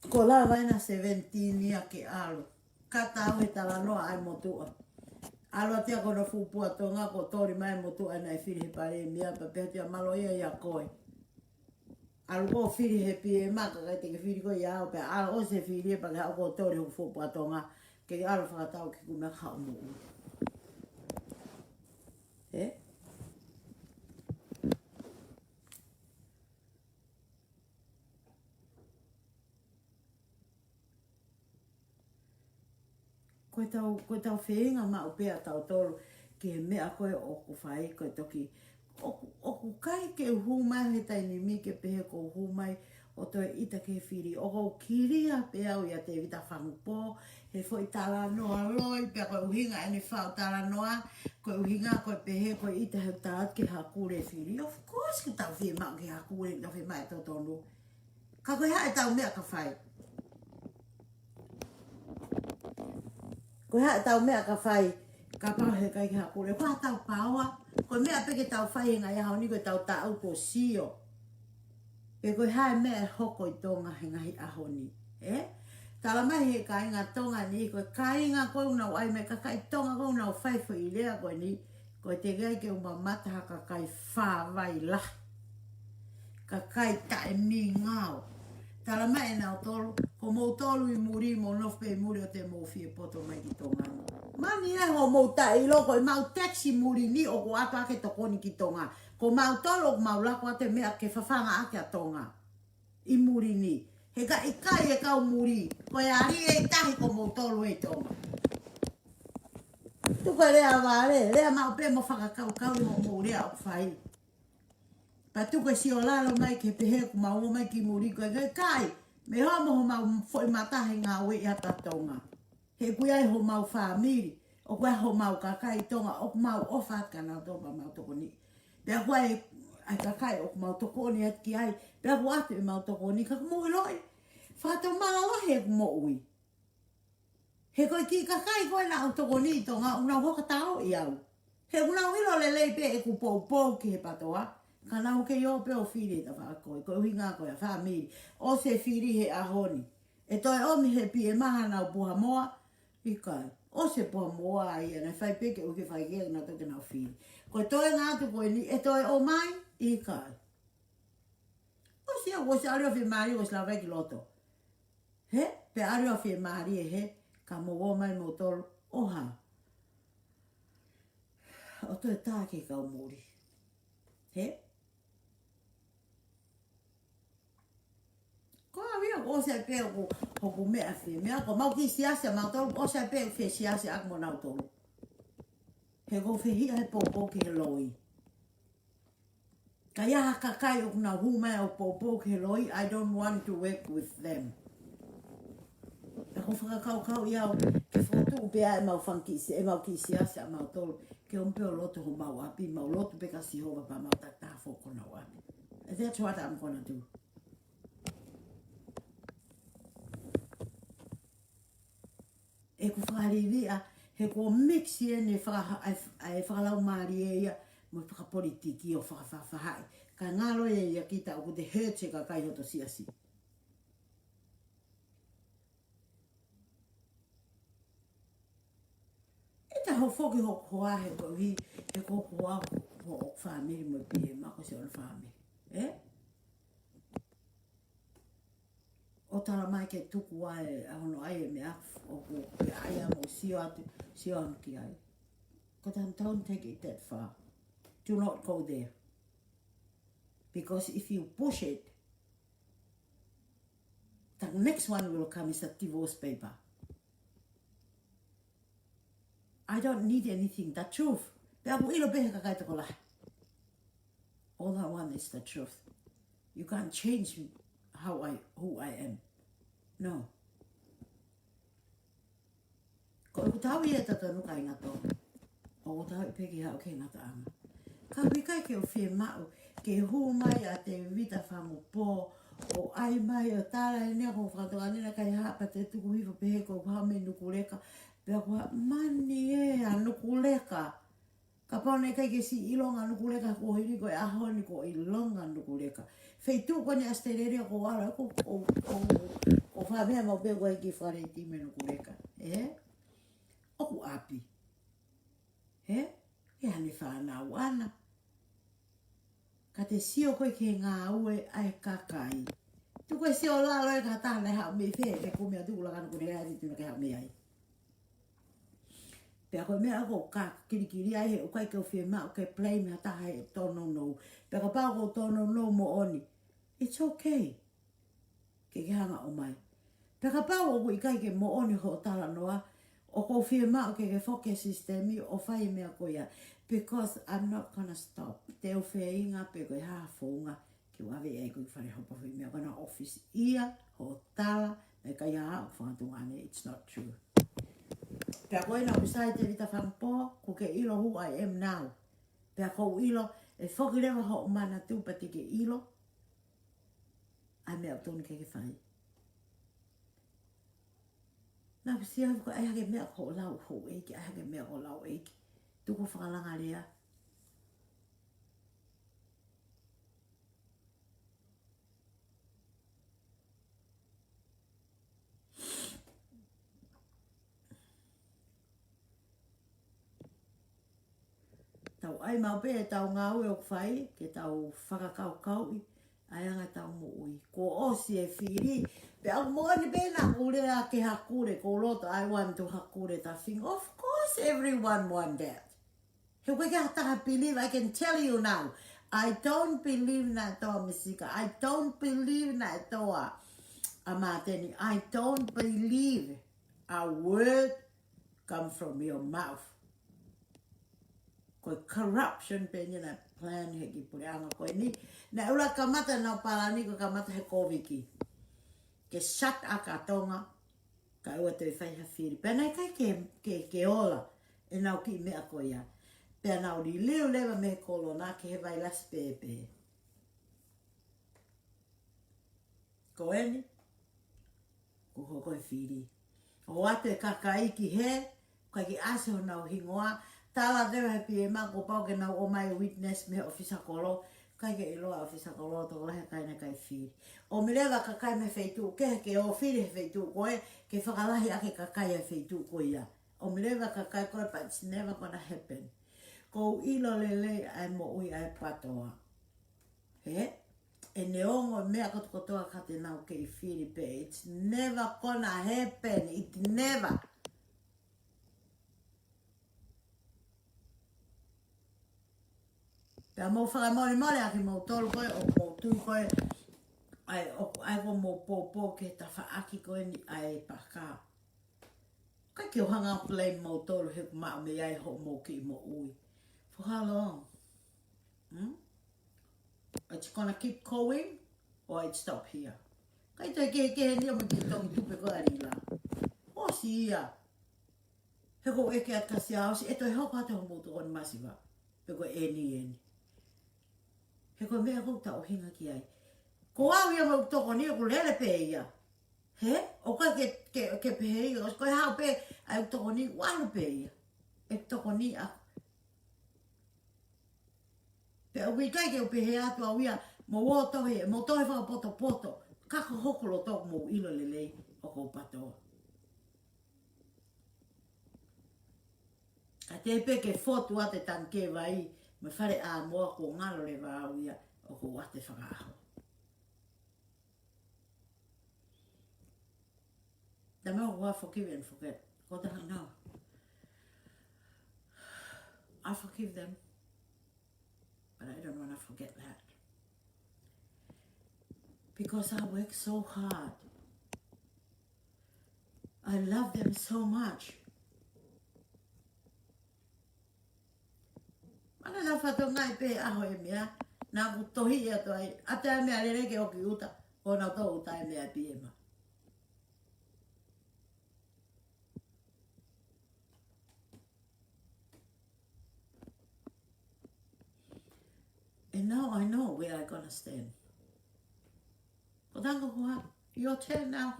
kuo lava ena seventeen ia ke ʻalu. Ka tau he talanoa ʻa e motuʻa. ʻAlu atu ia ko hono fuʻu pua Tonga, kuo toli mai e motuʻa naʻe fili he palēmia, pea pehē atu ia mālō ia ʻia koe. ʻAlu ʻo fili he P M, ka ʻikai te ke fili koe ʻia au, pea ʻalu ʻo se fili pea ke haʻu ʻo toli hoku fuʻu pua Tonga, ke ʻalu fakatau ki kume ka haʻu moʻui. Ē? Ko ʻetau, ko ʻetau feinga maʻu pē ʻa tautolu ki he meʻa ko ē ʻoku fai, ko e toki, ʻoku, ʻoku ʻikai ke u hū mai he taimi ni ke pehē ʻoku ou hū mai ʻo toe ʻita ki he fili. ʻOku ou kilia pē au ʻia Tēvita Fangupō he foʻi talanoa loi, pea ko e ʻuhinga ʻene faʻu talanoa, ko e ʻuhinga ko e pehē ko e ʻita he tau ki he hakule fili. Of course, ʻoku tau fiemaʻu ke hakule, ʻoku tau fiemaʻu e totonu. Ka ko e hā ʻetau meʻa ka fai? Ko e hā ʻetau meʻa ka fai kapau he ʻikai ke hakule? Ko e hā ʻetau paoa? Ko e meʻa pē ke tau fai he ngaahi ʻaho ni ko ʻetau taʻu kuo sio. Pe ko e hā e meʻa ʻe hoko ʻi Tonga he ngaahi ʻaho ni? Ē? Talamai he kāinga Tonga ni, ko e kāinga ko ē ʻoku nau ʻai mai, kakai Tonga ko ē ʻoku nau fai foʻi lea ko eni, ko e teʻeki ai ke u mamata ha kakai fāvai lahi. Kakai taʻemingao. Talamai ʻe nautolu, ko moutolu ʻi muli, mou nofo pē ʻi muli ʻo te mou fie poto mai ki Tonga ni. Mani ē hoʻomou taʻeʻilo ko ʻemau tax ʻi muli ni ʻoku ʻoatu ʻaki e tokoni ki Tonga. Ko mautolu ʻoku mau lako atu e meʻa ke fafanga ʻaki ʻa Tonga ʻi muli ni. He ka ʻikai e kau muli, ko e aliʻi ʻe tahi ko moutolu ʻi Tonga. Tuku e lea vale, lea maʻu pē mo fakakaukau ʻi hoʻomou lea ʻoku fai. Pea tuku e siolalo mai ke pehē ʻoku mau ō mai ki muli, ko e ʻikai, mei hoʻomou, homau foʻi mata he ngāue ʻi ata Tonga. He ʻoku ʻi ai homau fāmili, ʻoku ʻi ai homau kakai Tonga, ʻoku mau ʻofa atu kia nautolu pea mau tokoni. Pea ʻoku ʻi ai e kakai ʻoku mau tokoni atu ki ai, pea ʻoku ʻoatu ʻemau tokoni, ka ʻoku mou ʻiloʻi, fakatomala lahi ʻeku moʻui. He ko e kiʻi kakai ko ē naʻa ku tokoni ʻi Tonga, ʻoku nau hoka tau ʻi au. He ʻoku nau ʻilo lelei pē ʻeku poupou ki he PTOA, ka nau kei ō pē ʻo fili e tafaʻaki ko ē, ko e ʻuhinga ko e fāmili. ʻOsi e fili he ʻaho ni. ʻE toe ʻomi he P M hanau puha moa, ʻikai. ʻOsi e puha moa ia, naʻe fai pē ke ʻuhi ke fai ke nau toki nau fili. Ko e toenga atu ko eni, ʻe toe ō mai, ʻikai. ʻOsi ia, ʻosi ʻalu ʻo fiemālie, ʻosi lava ki loto. He, pea ʻalu ʻo fiemālie he, ka mou ō mai moutolu, ʻo hā? ʻO toe tā ki he kau muli. He? Ko au ia, ʻosi ai pē ʻoku, hoku meʻa fie, meʻa ko mau kiʻi siasi ʻa mautolu, ʻosi ai pē fie siasi ʻaku mo nautolu. He ʻoku ou fehiʻa he poupou ki he loi. Ka ʻi ai ha kakai ʻoku nau hū mai ʻo poupou ki he loi, I don't want to work with them. Pea ʻoku ou fakakaukau ia au, ke fokotuʻu pē ʻemau fanga kiʻi si-, ʻemau kiʻi siasi ʻa mautolu, ke ō mai pē ʻo lotu homau ʻapi, mau lotu pē kia Sihova pea mau takitaha foki ki honau ʻapi. And that's what I'm gonna do. ʻEku fakaliliʻa, he kuo mix ʻeni e faka-, ʻa e, ʻa e fakalaumālie ia, mo e fakapolitiki ʻo fakafaʻafaʻahi. Ka ngalo ia ia kita ʻoku te hurt e kakai hoto siasi. ʻE te hofoki hoku hoa he koeʻuhi, he ko hoku hoa, hoku fāmili mo e P M ko e siʻono fāmili. Ē? ʻO talamai ke tuku ai, ʻa hono ʻai e meʻa ʻoku ke ʻai ʻa mo sio atu, sio atu ki ai. Ko e taha, don't take it that far. Do not go there. Because if you push it, the next one will come is a divorce paper. I don't need anything, the truth. Pea ʻoku ʻilo pē he kakai tokolahi. All I want is the truth. You can't change how I, who I am. No. Ko ʻeku tau ia totonu kāinga Tonga. Pea ke haʻu ki he ngataʻanga. Ka ʻoku ʻikai ke u fiemaʻu ke hū mai ʻa Tēvita Fangupō ʻo ʻai mai ʻo tala ʻene ko fakatokangaʻi naʻe ʻikai ha pea te tuku hifo pehē ko e hā mei Nukuleka. Pea ko e mani ē ʻa Nukuleka. Kapau naʻe ʻikai ke siʻi ʻilonga Nukuleka ko hili ko e ʻaho ni kuo ʻilonga Nukuleka. Feituʻu ko eni ʻAositelēlia ko ala ko, ko, ko, ko fāmea mau pē ko e ki fare ti me Nukuleka. Ē? ʻOku ʻapi. Ē? ʻE ʻi ai ʻene fānau ʻana. Ka te sio koe ki he ngāue ʻa e kakai. Tuku e sio lalo e kātā naʻe haʻu mei fē, ke kumi atu ʻoku laka Nukuleka ʻi ai, te tuna ke haʻu mei ai. Pea ko e meʻa ʻoku ou kilikili ai he ʻoku ʻikai ke u fiemaʻu ke blame ha taha he tōnounou. Pea kapau ʻoku ou tōnounou moʻoni. It's okay. Ke ke hanga ʻo ʻomai. Pea kapau ʻoku ʻikai ke moʻoni hoʻo talanoa, ʻoku ou fiemaʻu ke ke foki he sisitemi ʻo fai e meʻa ko ia. Because I'm not gonna stop. Te u feinga pe ko e hā ha founga ke u ʻave ai koe ki fale hopo fai meʻa ko ena ʻofisi ia hoʻo tala, naʻe ʻikai ha ʻoku fakatonga ʻane, it's not true. Pea ko ena ʻoku sai Tēvita Fangupō, kuo ke ʻilo who I am now. Pea ʻoku ou ʻilo, ʻe foki leva hoʻo manatu pea te ke ʻilo ʻa e meʻa ʻoku totonu ke ke fai. Naʻa ku sio ko e hā e meʻa ko e lau houʻeiki, hā e meʻa ko e lau ʻeiki. Tuku fakalanga lea. Tau ʻai maʻu pē ʻetau ngāue ʻoku fai, ke tau fakakaukauʻi ʻa e anga ʻetau moʻui. Kuo ʻosi e fili, pea ʻoku moʻoni pē naʻa ku lea ke hakule, ko loto I want to hakule ta fing. Of course everyone want that. He ʻoku ʻikai ke ha taha believe, I can tell you now. I don't believe naʻe toa Misika. I don't believe naʻe toa ʻa Māteni. I don't believe a word come from your mouth. Ko e corruption pē eni naʻe plan he kiʻi puleʻanga ko eni. Naʻe ʻuluaki kamata ʻenau palani ko e kamata he Kōviti. Ke shut ʻaki ʻa Tonga, kae ʻoua toe fai ha fili. Pea naʻe ʻikai ke, ke, ke ola ʻenau kiʻi meʻa ko ia. Pea nau liliu leva mei he kolona ki he vailasi pēpē. Ko eni, kuo hoko e fili. ʻOatu e kakai ki hē, ʻikai ke ʻasi honau hingoa, tala leva he P M kuo pau ke nau ʻomai witness mei he ʻofisa kolo, ʻikai ke ʻiloa ʻa e ʻofisa kolo, tokolahi e kakai naʻe ʻikai fili. ʻOmi leva kakai mei he feituʻu kehe ke ō fili he feituʻu ko ē, ke fakalahi ʻaki e kakai ʻa e feituʻu ko ia. ʻOmi leva kakai ko ē, but it's never gonna happen. ʻOku ou ʻilo lelei ʻa e moʻui ʻa e PATOA. Hē? ʻE neongo e meʻa kotokotoa ka te nau kei fili pē. It's never gonna happen. It never. Pea mou fakamolemole ʻa kimoutolu ko ē, ʻoku mou tui ko ē, ʻa e, ʻoku ʻai ko ē mou poupou ki he tafaʻaki ko eni ʻa e paka. ʻIkai ke u hanga ʻo blame moutolu he ʻoku maʻu mei ai hoʻomou kiʻi moʻui. For how long? Hmm? It's gonna keep going or it stop here? ʻIkai toe kehekehe eni ʻo mo te tongi tupe ko ē ʻa Lila. ʻOsi ia. He ʻoku ou ʻeke atu kia Siaosi, ʻe toe hoko atu hoʻomou tokoni masiva. Pe ko eni eni. He ko e meʻa ʻoku ou tauhinga ki ai. Ko au ia mo ʻeku tokoni ʻoku lele pē ia. Hē? ʻOku ʻikai ke, ke, ke pehē ia, ʻosi ko e hao pē ʻa ʻeku tokoni, ʻoku ʻalu pē ia. ʻEku tokoni ʻaʻaku. Pea ʻoku ʻikai ke u pehē atu au ia, mou ō tohi, mou tohi fakapotopoto. Ka ko hoku loto ʻoku mou ʻilo lelei, ʻoku ou PATOA. Ka te pē ke fotu atu e tangikē vai, mo e fale ʻāmoa kuo ngalo leva au ia, ʻoku ou ʻoatu e fakaʻaho. Tamau, ʻoku ou forgive and forget. Ko e taha nau. I forgive them. But I don't wanna forget that. Because I work so hard. I love them so much. Mana na fatongia pē ʻaho e meʻa, naʻa ku tohi atu ai, ʻata e meʻa lele ke ʻoki ʻuta, ʻo na tō ʻuta e meʻa P M. understand. Ko e tango ko ā, your turn now.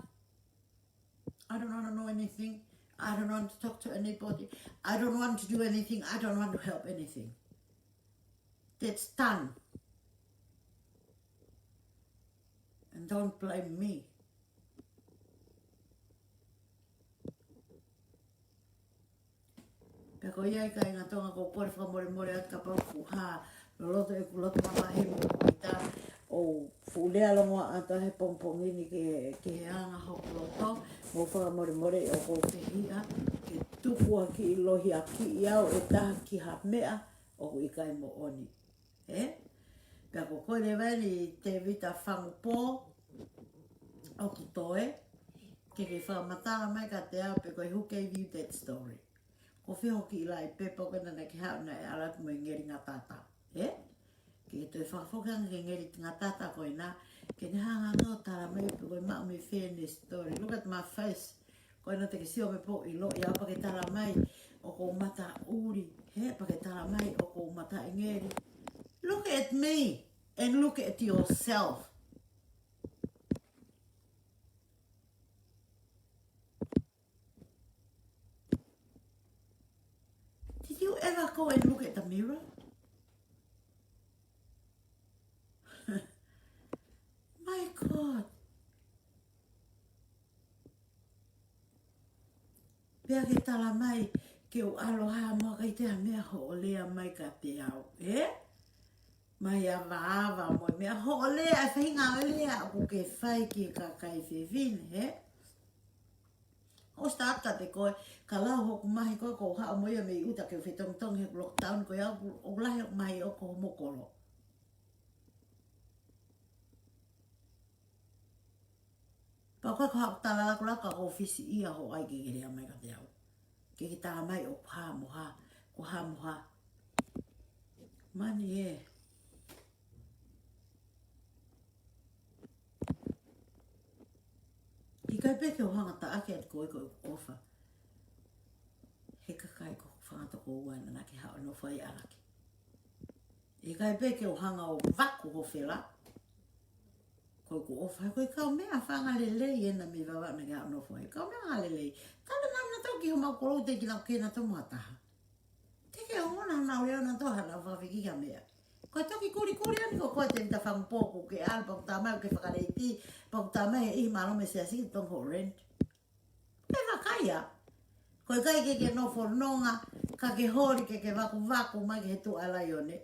I don't want to know anything. I don't want to talk to anybody. I don't want to do anything. I don't want to help anything. That's done. And don't blame me. Pea ko ia, kāinga Tonga, ʻoku ou kole fakamolemole atu kapau ʻoku hā loloto ʻeku loto mamahi mo ʻeku ʻita, ʻo fuʻu lea longoaʻa atu he pongipongi ni ke, ke he anga hoku loto, mo fakamolemole ʻoku ou fehiʻa ke tuku ʻaki, lohiakiʻi au ʻe taha ki ha meʻa ʻoku ʻikai moʻoni. Ē? Pea ko koe leva eni Tevita Fangupō, ʻoku toe, ke ke fakamatala mai kiate au pe ko e who gave you that story. Ko fē hoʻo kiʻi laʻi pepa ko ena naʻa ke haʻu naʻe ʻalu atu mo e ngeli ngatata. Ē? Ke ke toe fakafoki ange ki he ngeli ngatata ko ena, ke ne hanga ange ʻo tala mai pe ko e maʻu mei fē ʻene story. Look at my face. Ko ena te ke sio mei he pō ʻilo ia pea ke tala mai ʻoku ou mata ʻuli, hē, pea ke tala mai ʻoku ou mata ngeli. Look at me and look at yourself. Did you ever go and look at the mirror? My God. Pea ke tala mai ke u ʻalu hā mo kai te ha meʻa hoʻo lea mai kiate au, ē? Mai avaava mo e meʻa hoʻo lea, e faʻahinga lea ʻoku ke fai ki he kakai fefine, ē? ʻO start kiate koe, ka lau hoku mahi ko ē ʻoku ou haʻu mo ia mei ʻuta ke u fetongitongi he lockdown ko ia ʻoku, ʻoku lahi hoku mahi ʻoku homokolo. Pea ko e ko haʻu tala laku laku ka ko fisi ia ho ai ke ke lea mai kiate au. Ke ke tala mai ʻoku hā mo hā, ko hā mo hā. Mani ē. ʻIkai pē ke u hanga taʻaki atu koe ko ʻeku ʻofa. He kakai ko fanga toko ua naʻa ke haʻu ʻo nofo ai ʻalaki. ʻIkai pē ke u hanga ʻo vaku ho fela. Ko ʻeku ʻofa, ko e kau meʻa fanga lelei ena mei Vavaʻu naʻa ke haʻu ʻo nofo ai. Kau meʻa fanga lelei. Tala naʻa na toki homa kolo te kina ke na tomo ataha. Te ke ongo na na ule na toha na fafiki ka meʻa. Ko e toki kulikuli ani ko koe Tevita Fangupō ʻoku ke ʻalu pea ʻoku tā mai ʻoku ke fakaleiti, pea ʻoku tā mai he ʻi mālō mei he siasi ki Tonga hoʻo rent. Ke fakaia. Ko e ʻikai ke ke nofo nonga, ka ke holi ke ke vakuvaku mai ki he tuʻa laione.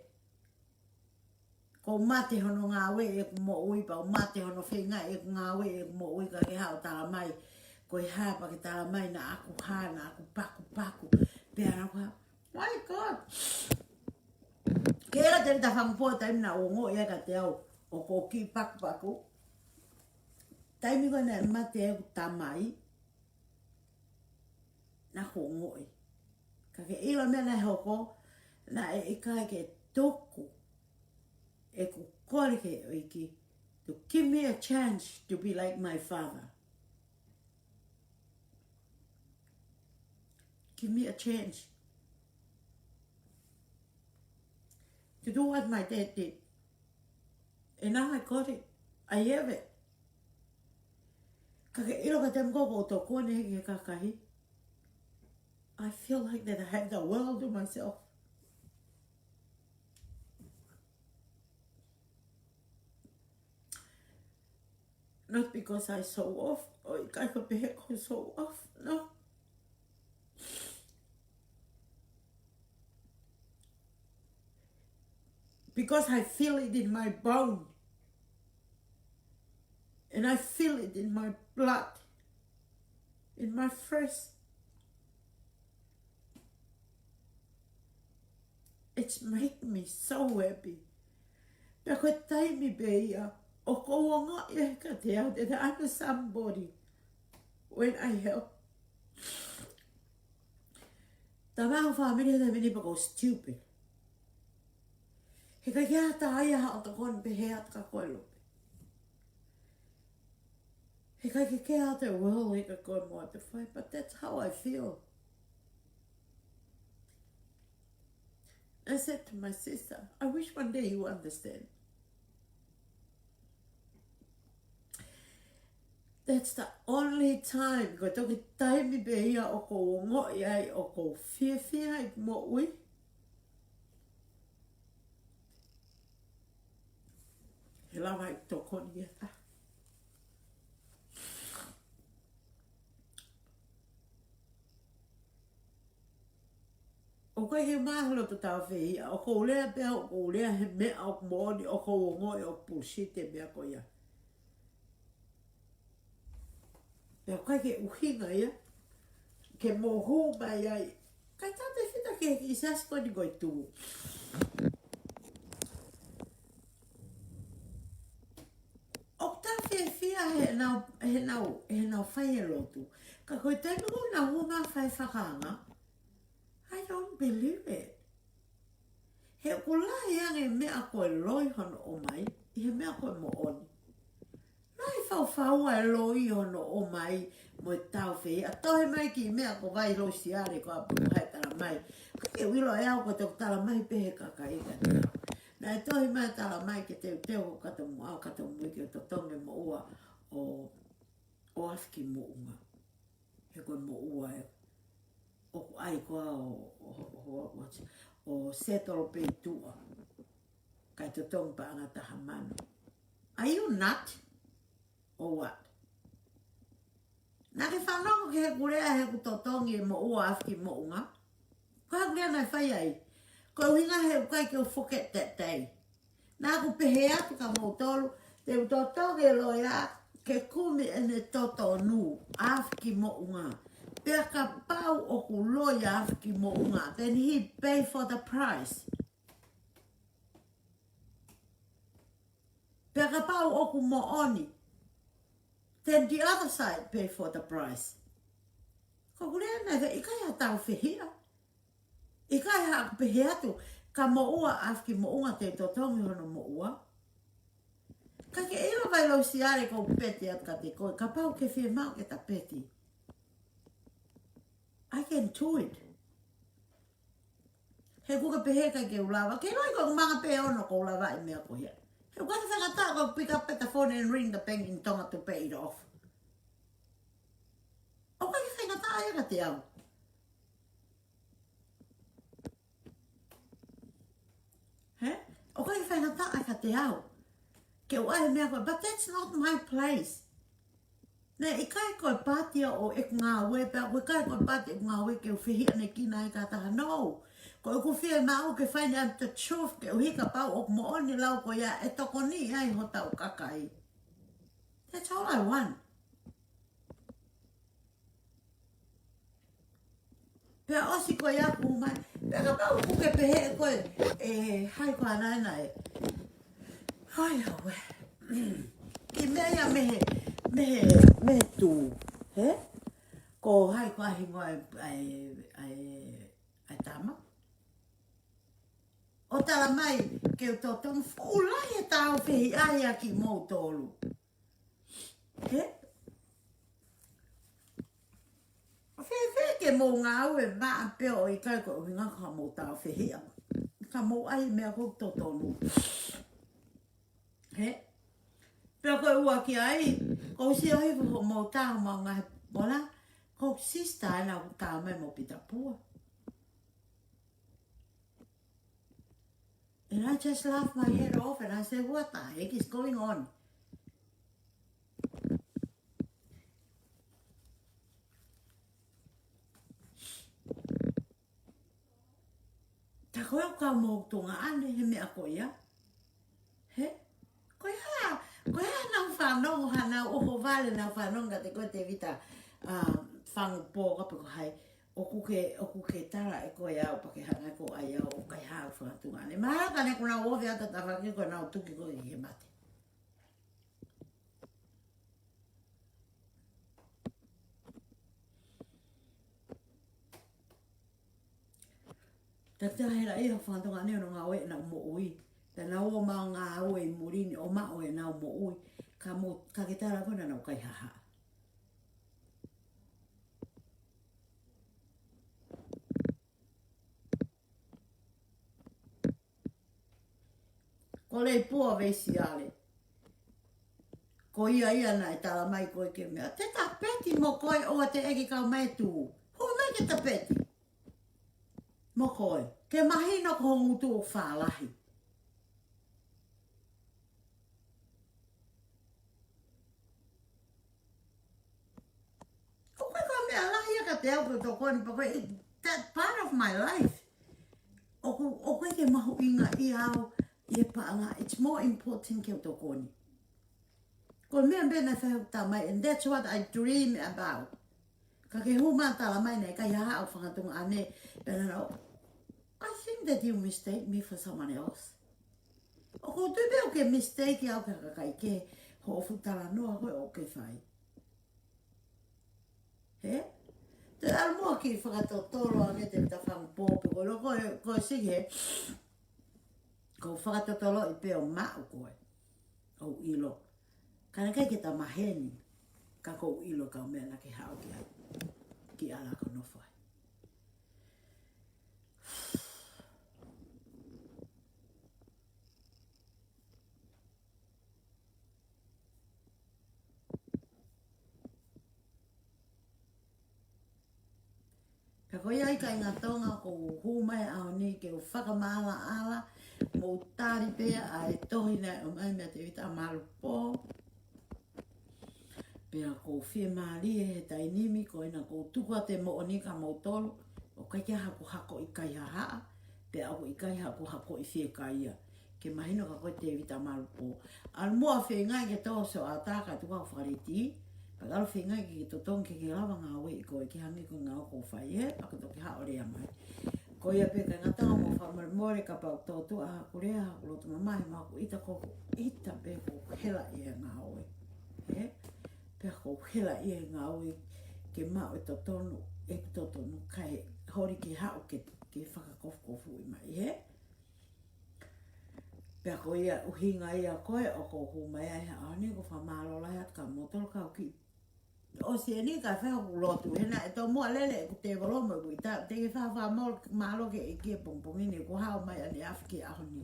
Kuo mate hono ngāue ʻeku moʻui, pea ʻoku mate hono feinga ʻeku ngāue ʻeku moʻui ka ke haʻu tala mai. Ko e hā pea ke tala mai naʻa ku hā, naʻa ku pakupaku. Pea naʻa ku hā. My God. Ke ʻalu Tevita Fangupō taimi naʻa ku ongoʻi ai kiate au ʻoku ou kiʻi pakupaku. Taimi ko ē naʻe mate ʻeku tamai. Naʻa ku ongoʻi. Ka ke ʻilo meʻa naʻe hoko, naʻe ʻikai ke tuku ʻeku kole ki he ʻEiki to give me a chance to be like my father. Give me a chance to do what my dad did. And now I got it. I have it. Ka ke ʻilo ka te mko ko tokua ne he kakahi. I feel like that I have the world to myself. Not because I show off, ʻo ʻikai ko e pehē ʻoku ou show off, no. Because I feel it in my bone. And I feel it in my blood, in my flesh. It's make me so happy. Pea ko e taimi pē ia ʻoku ou ongoʻi ai kiate au that I'm a somebody when I help. Tama ho family he taimi ni pea ʻoku ou stupid. He ʻikai ke ʻata ai ha tokoni pehē atu ka ko e lope. He ʻikai ke ke ʻata e world he ka ko e mo te fai, but that's how I feel. I said to my sister, I wish one day you understand. That's the only time. Ko e toki taimi pē ia ʻoku ou ongoʻi ai ʻoku ou fiefia ai moʻui. He lava ʻeku tokoni ia ta. ʻOku ʻikai ke mahalo to tau fē ia, ʻoku ou lea pē, ʻoku ou lea he meʻa ʻoku moʻoni, ʻoku ou ongoʻi ʻoku bullshit e meʻa ko ia. Pea ʻoku ʻikai ke ʻuhinga ia, ke mou hū mai ai. Kae tā pē fita ke ki sasi ko eni ko e tū. ʻOku tau fiefia he nau, he nau, he nau fai e lotu. Ka ko e taimi ko ē nau hū mai fai fakaanga. I don't believe it. He ʻoku lahi ange meʻa ko e loi hono ʻomai, ʻi he meʻa ko e moʻoni. Lahi faufaua e loi hono ʻomai mo e tau fē ia. Tohi mai ki meʻa ko vai lou siale ko apu hai tala mai. Ka ke uilo e au ko e tau tala mai pē he kakai ka te au. Naʻe tohi mai tala mai ke teuteu ho kato mo au kato mo ke totongi moʻua ʻo, ʻo Afiki Moʻunga. He ko e moʻua ē. ʻOku ʻai koā ʻo, ʻo, ʻo, ʻo, ʻo settle pē ʻi tuʻa. Kae totongi paʻanga taha mano. Are you nut? Or what? Naʻa ke fanongo ki heʻeku lea heʻeku totongi e moʻua Afiki Moʻunga. Ko e lea naʻe fai ai. Ko e ʻuhinga he ʻoku ʻikai ke u forget that day. Naʻa ku pehē atu kia moutolu, te u totongi e loia ke kumi ʻene totonu Afiki Moʻunga. Pea kapau ʻoku loia Afiki Moʻunga, then he pay for the price. Pea kapau ʻoku moʻoni, then the other side pay for the price. Ko ʻeku lea naʻe fai, ʻikai ha tau fehiʻa. ʻIkai haʻaku pehē atu, ka moʻua Afiki Moʻunga te u totongi hono moʻua. Ka ke ʻilo vai lou siale ko u peti atu kiate koe, kapau ke fiemaʻu ke ta peti. I can do it. He ʻoku ke pehē ʻikai ke u lava, ke loi ko e manga pē ono ko u lava ʻi meʻa ko ia. He ʻoku ʻikai faingataʻa ko u pick up pē ta phone and ring the bank in Tonga to pay it off. ʻOku ʻikai faingataʻa ia kiate au. He? ʻOku ʻikai faingataʻa kiate au. Ke u ʻai meʻa ko, but that's not my place. Naʻe ʻikai ko e pāti ia ʻo ʻeku ngāue, pea ʻoku ʻikai ko e pāti ʻeku ngāue ke u fehiʻanekina ai ka taha, no. Ko ʻeku fiemaʻu ke find out the truth, ke ʻuhi kapau ʻoku moʻoni lau ko ia ʻe tokoni ai hotau kakai. That's all I want. Pea ʻosi ko ia ku mai. Pea kapau ʻoku ke pehē ko e, ʻe, hai ko anaina ē. Hai au ē. ʻI meʻa ia mei he, mei he, mei he tū. He? Ko hai ko e hingoa ʻa e, ʻa e, ʻa e, ʻa e tama. ʻO tala mai, ke u totongi fuʻu lahi e tau fehiʻa ia kimoutolu. He? ʻO fēfē ke mou ngāue maʻa pē ʻo ʻikai ko e ʻuhinga ka mou tau fehiʻa. Ka mou ʻai meʻa ko e totonu. He? Pea ko e ua ki ai, ko u sio hifo ho mou tau mau ngaahi pola, ko sister ena u tau mai mo Pita Pua. And I just laugh my head off and I say, what the heck is going on? Ta ko e kau mou Tonga ʻane he meʻa ko ia. He? Ko e hā, ko e hā nau fanongo, hā nau ʻohovale nau fanongo kiate koe Tevita, ʻa, Fangupō ka pe ko hai. ʻOku ke, ʻoku ke tala ʻe koe au pea ke hanga ko ai au ʻo kaihaʻa fakatunga ʻane. Mahalo ka ne ko nau ofi ata tafaki ko nau tuki koe ki he mate. Tata hela ia fakatunga ʻane ʻo nau ngāue nau moʻui. Te nau ō mai ngāue ʻi muli ni ʻo maʻu ʻenau moʻui. Ka mo, ka ke tala ko na nau kaihaʻa. Ko Leipua Veisiale. Ko ia ia naʻe tala mai ko e ke meʻa, te tapeti mo koe ʻoua te ʻeke kau mai e tuʻu. Hū mai ke tapeti mo koe, ke mahino ko ho ngutu ʻoku fālahi. ʻOku ʻikai ko ha meʻa lahi ia kiate au ke u tokoni, pea ko e, that part of my life. ʻOku, ʻoku ʻikai ke mahuʻingaʻia au ʻi he paʻanga, it's more important ke u tokoni. Ko e meʻa pē naʻe fai ʻe hoku tamai, and that's what I dream about. Ka ke hū mai ʻo tala mai naʻe ʻikai ha haʻo fakatonga ʻane, pea naʻa nau, I think that you mistake me for someone else. ʻOku ou tui pē ʻoku ke mistake au ki ha kakai kehe, hoʻo fuʻu talanoa ko ē ʻoku ke fai. Hē? Te ʻalu muʻa ki he fakatotolo ange Tēvita Fangupō pe ko e loko e, ko e siki hē. Ko e fakatotolo ʻi pē ʻo maʻu ko ē. ʻOu ʻilo. Ka naʻe ʻikai ke ta maheni. Ka ʻoku ou ʻilo kau meʻa naʻa ke haʻu ki ai. Ki ala ko nofo ai. Pea ko ia ai kāinga Tonga, ʻoku ou hū mai he ʻaho ni ke u fakamaʻalaʻala, mou tali pē ʻa e tohi naʻe ʻomai meia Tēvita Malupō. Pea ʻoku ou fiemālie he taimi ni ko ena ʻoku ou tuku atu e moʻoni kia moutolu, ʻoku ʻikai ke ʻi ai haku hakoʻi kaihaʻa, pea ʻoku ʻikai haku hakoʻi fiekaia. Ke mahino kia koe Tēvita Malupō. ʻAlu muʻa ʻo feinga ke tō sioʻata kae tuku ʻa e fakaleti, pea ʻalu ʻo feinga ke totongi ke ke lava ngāueʻi koe ke hangē ko e ngāue ʻoku ou fai ē, pea ke toki haʻu ʻo lea mai. Ko ia pē kāinga Tonga, mou fakamolemole kapau ʻoku tōtuʻa haku lea, haku loto mamahi, mo haku ʻita, ko hoku ʻita pē ʻoku ou hela ʻi he ngāue. Ē? Pea ʻoku ou hela ʻi he ngāue ke maʻu e totonu, ʻeku totonu kae holi ke haʻu ke, ke fakakofukofuʻi mai, ē? Pea ko ia ʻuhinga ia ko ē ʻoku ou hū mai ai he ʻaho ni, ʻoku ou fakamālō lahi atu kia moutolu kau kiʻi ʻosi eni kae fai hoku lotu. He naʻe tomuʻa lele ʻeku tēvolo mo ʻeku ʻita, te ke fakamālō, mālō ki he ʻEiki he pongipongi ni, kuo haʻu mai ʻaneafi ki he ʻaho ni.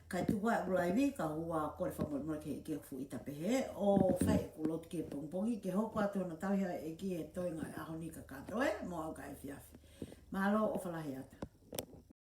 Kae tuku ʻeku laivi, kae hū ʻo kole fakamolemole ki he ʻEiki he fuʻu ʻita pehē, ʻo fai ʻeku lotu ki he pongipongi, ke hoko atu hono tauhi ʻa e ʻEiki he toenga ʻo e ʻaho ni kakato ē, mo au kae efiafi. Mālō, ʻofa lahi atu.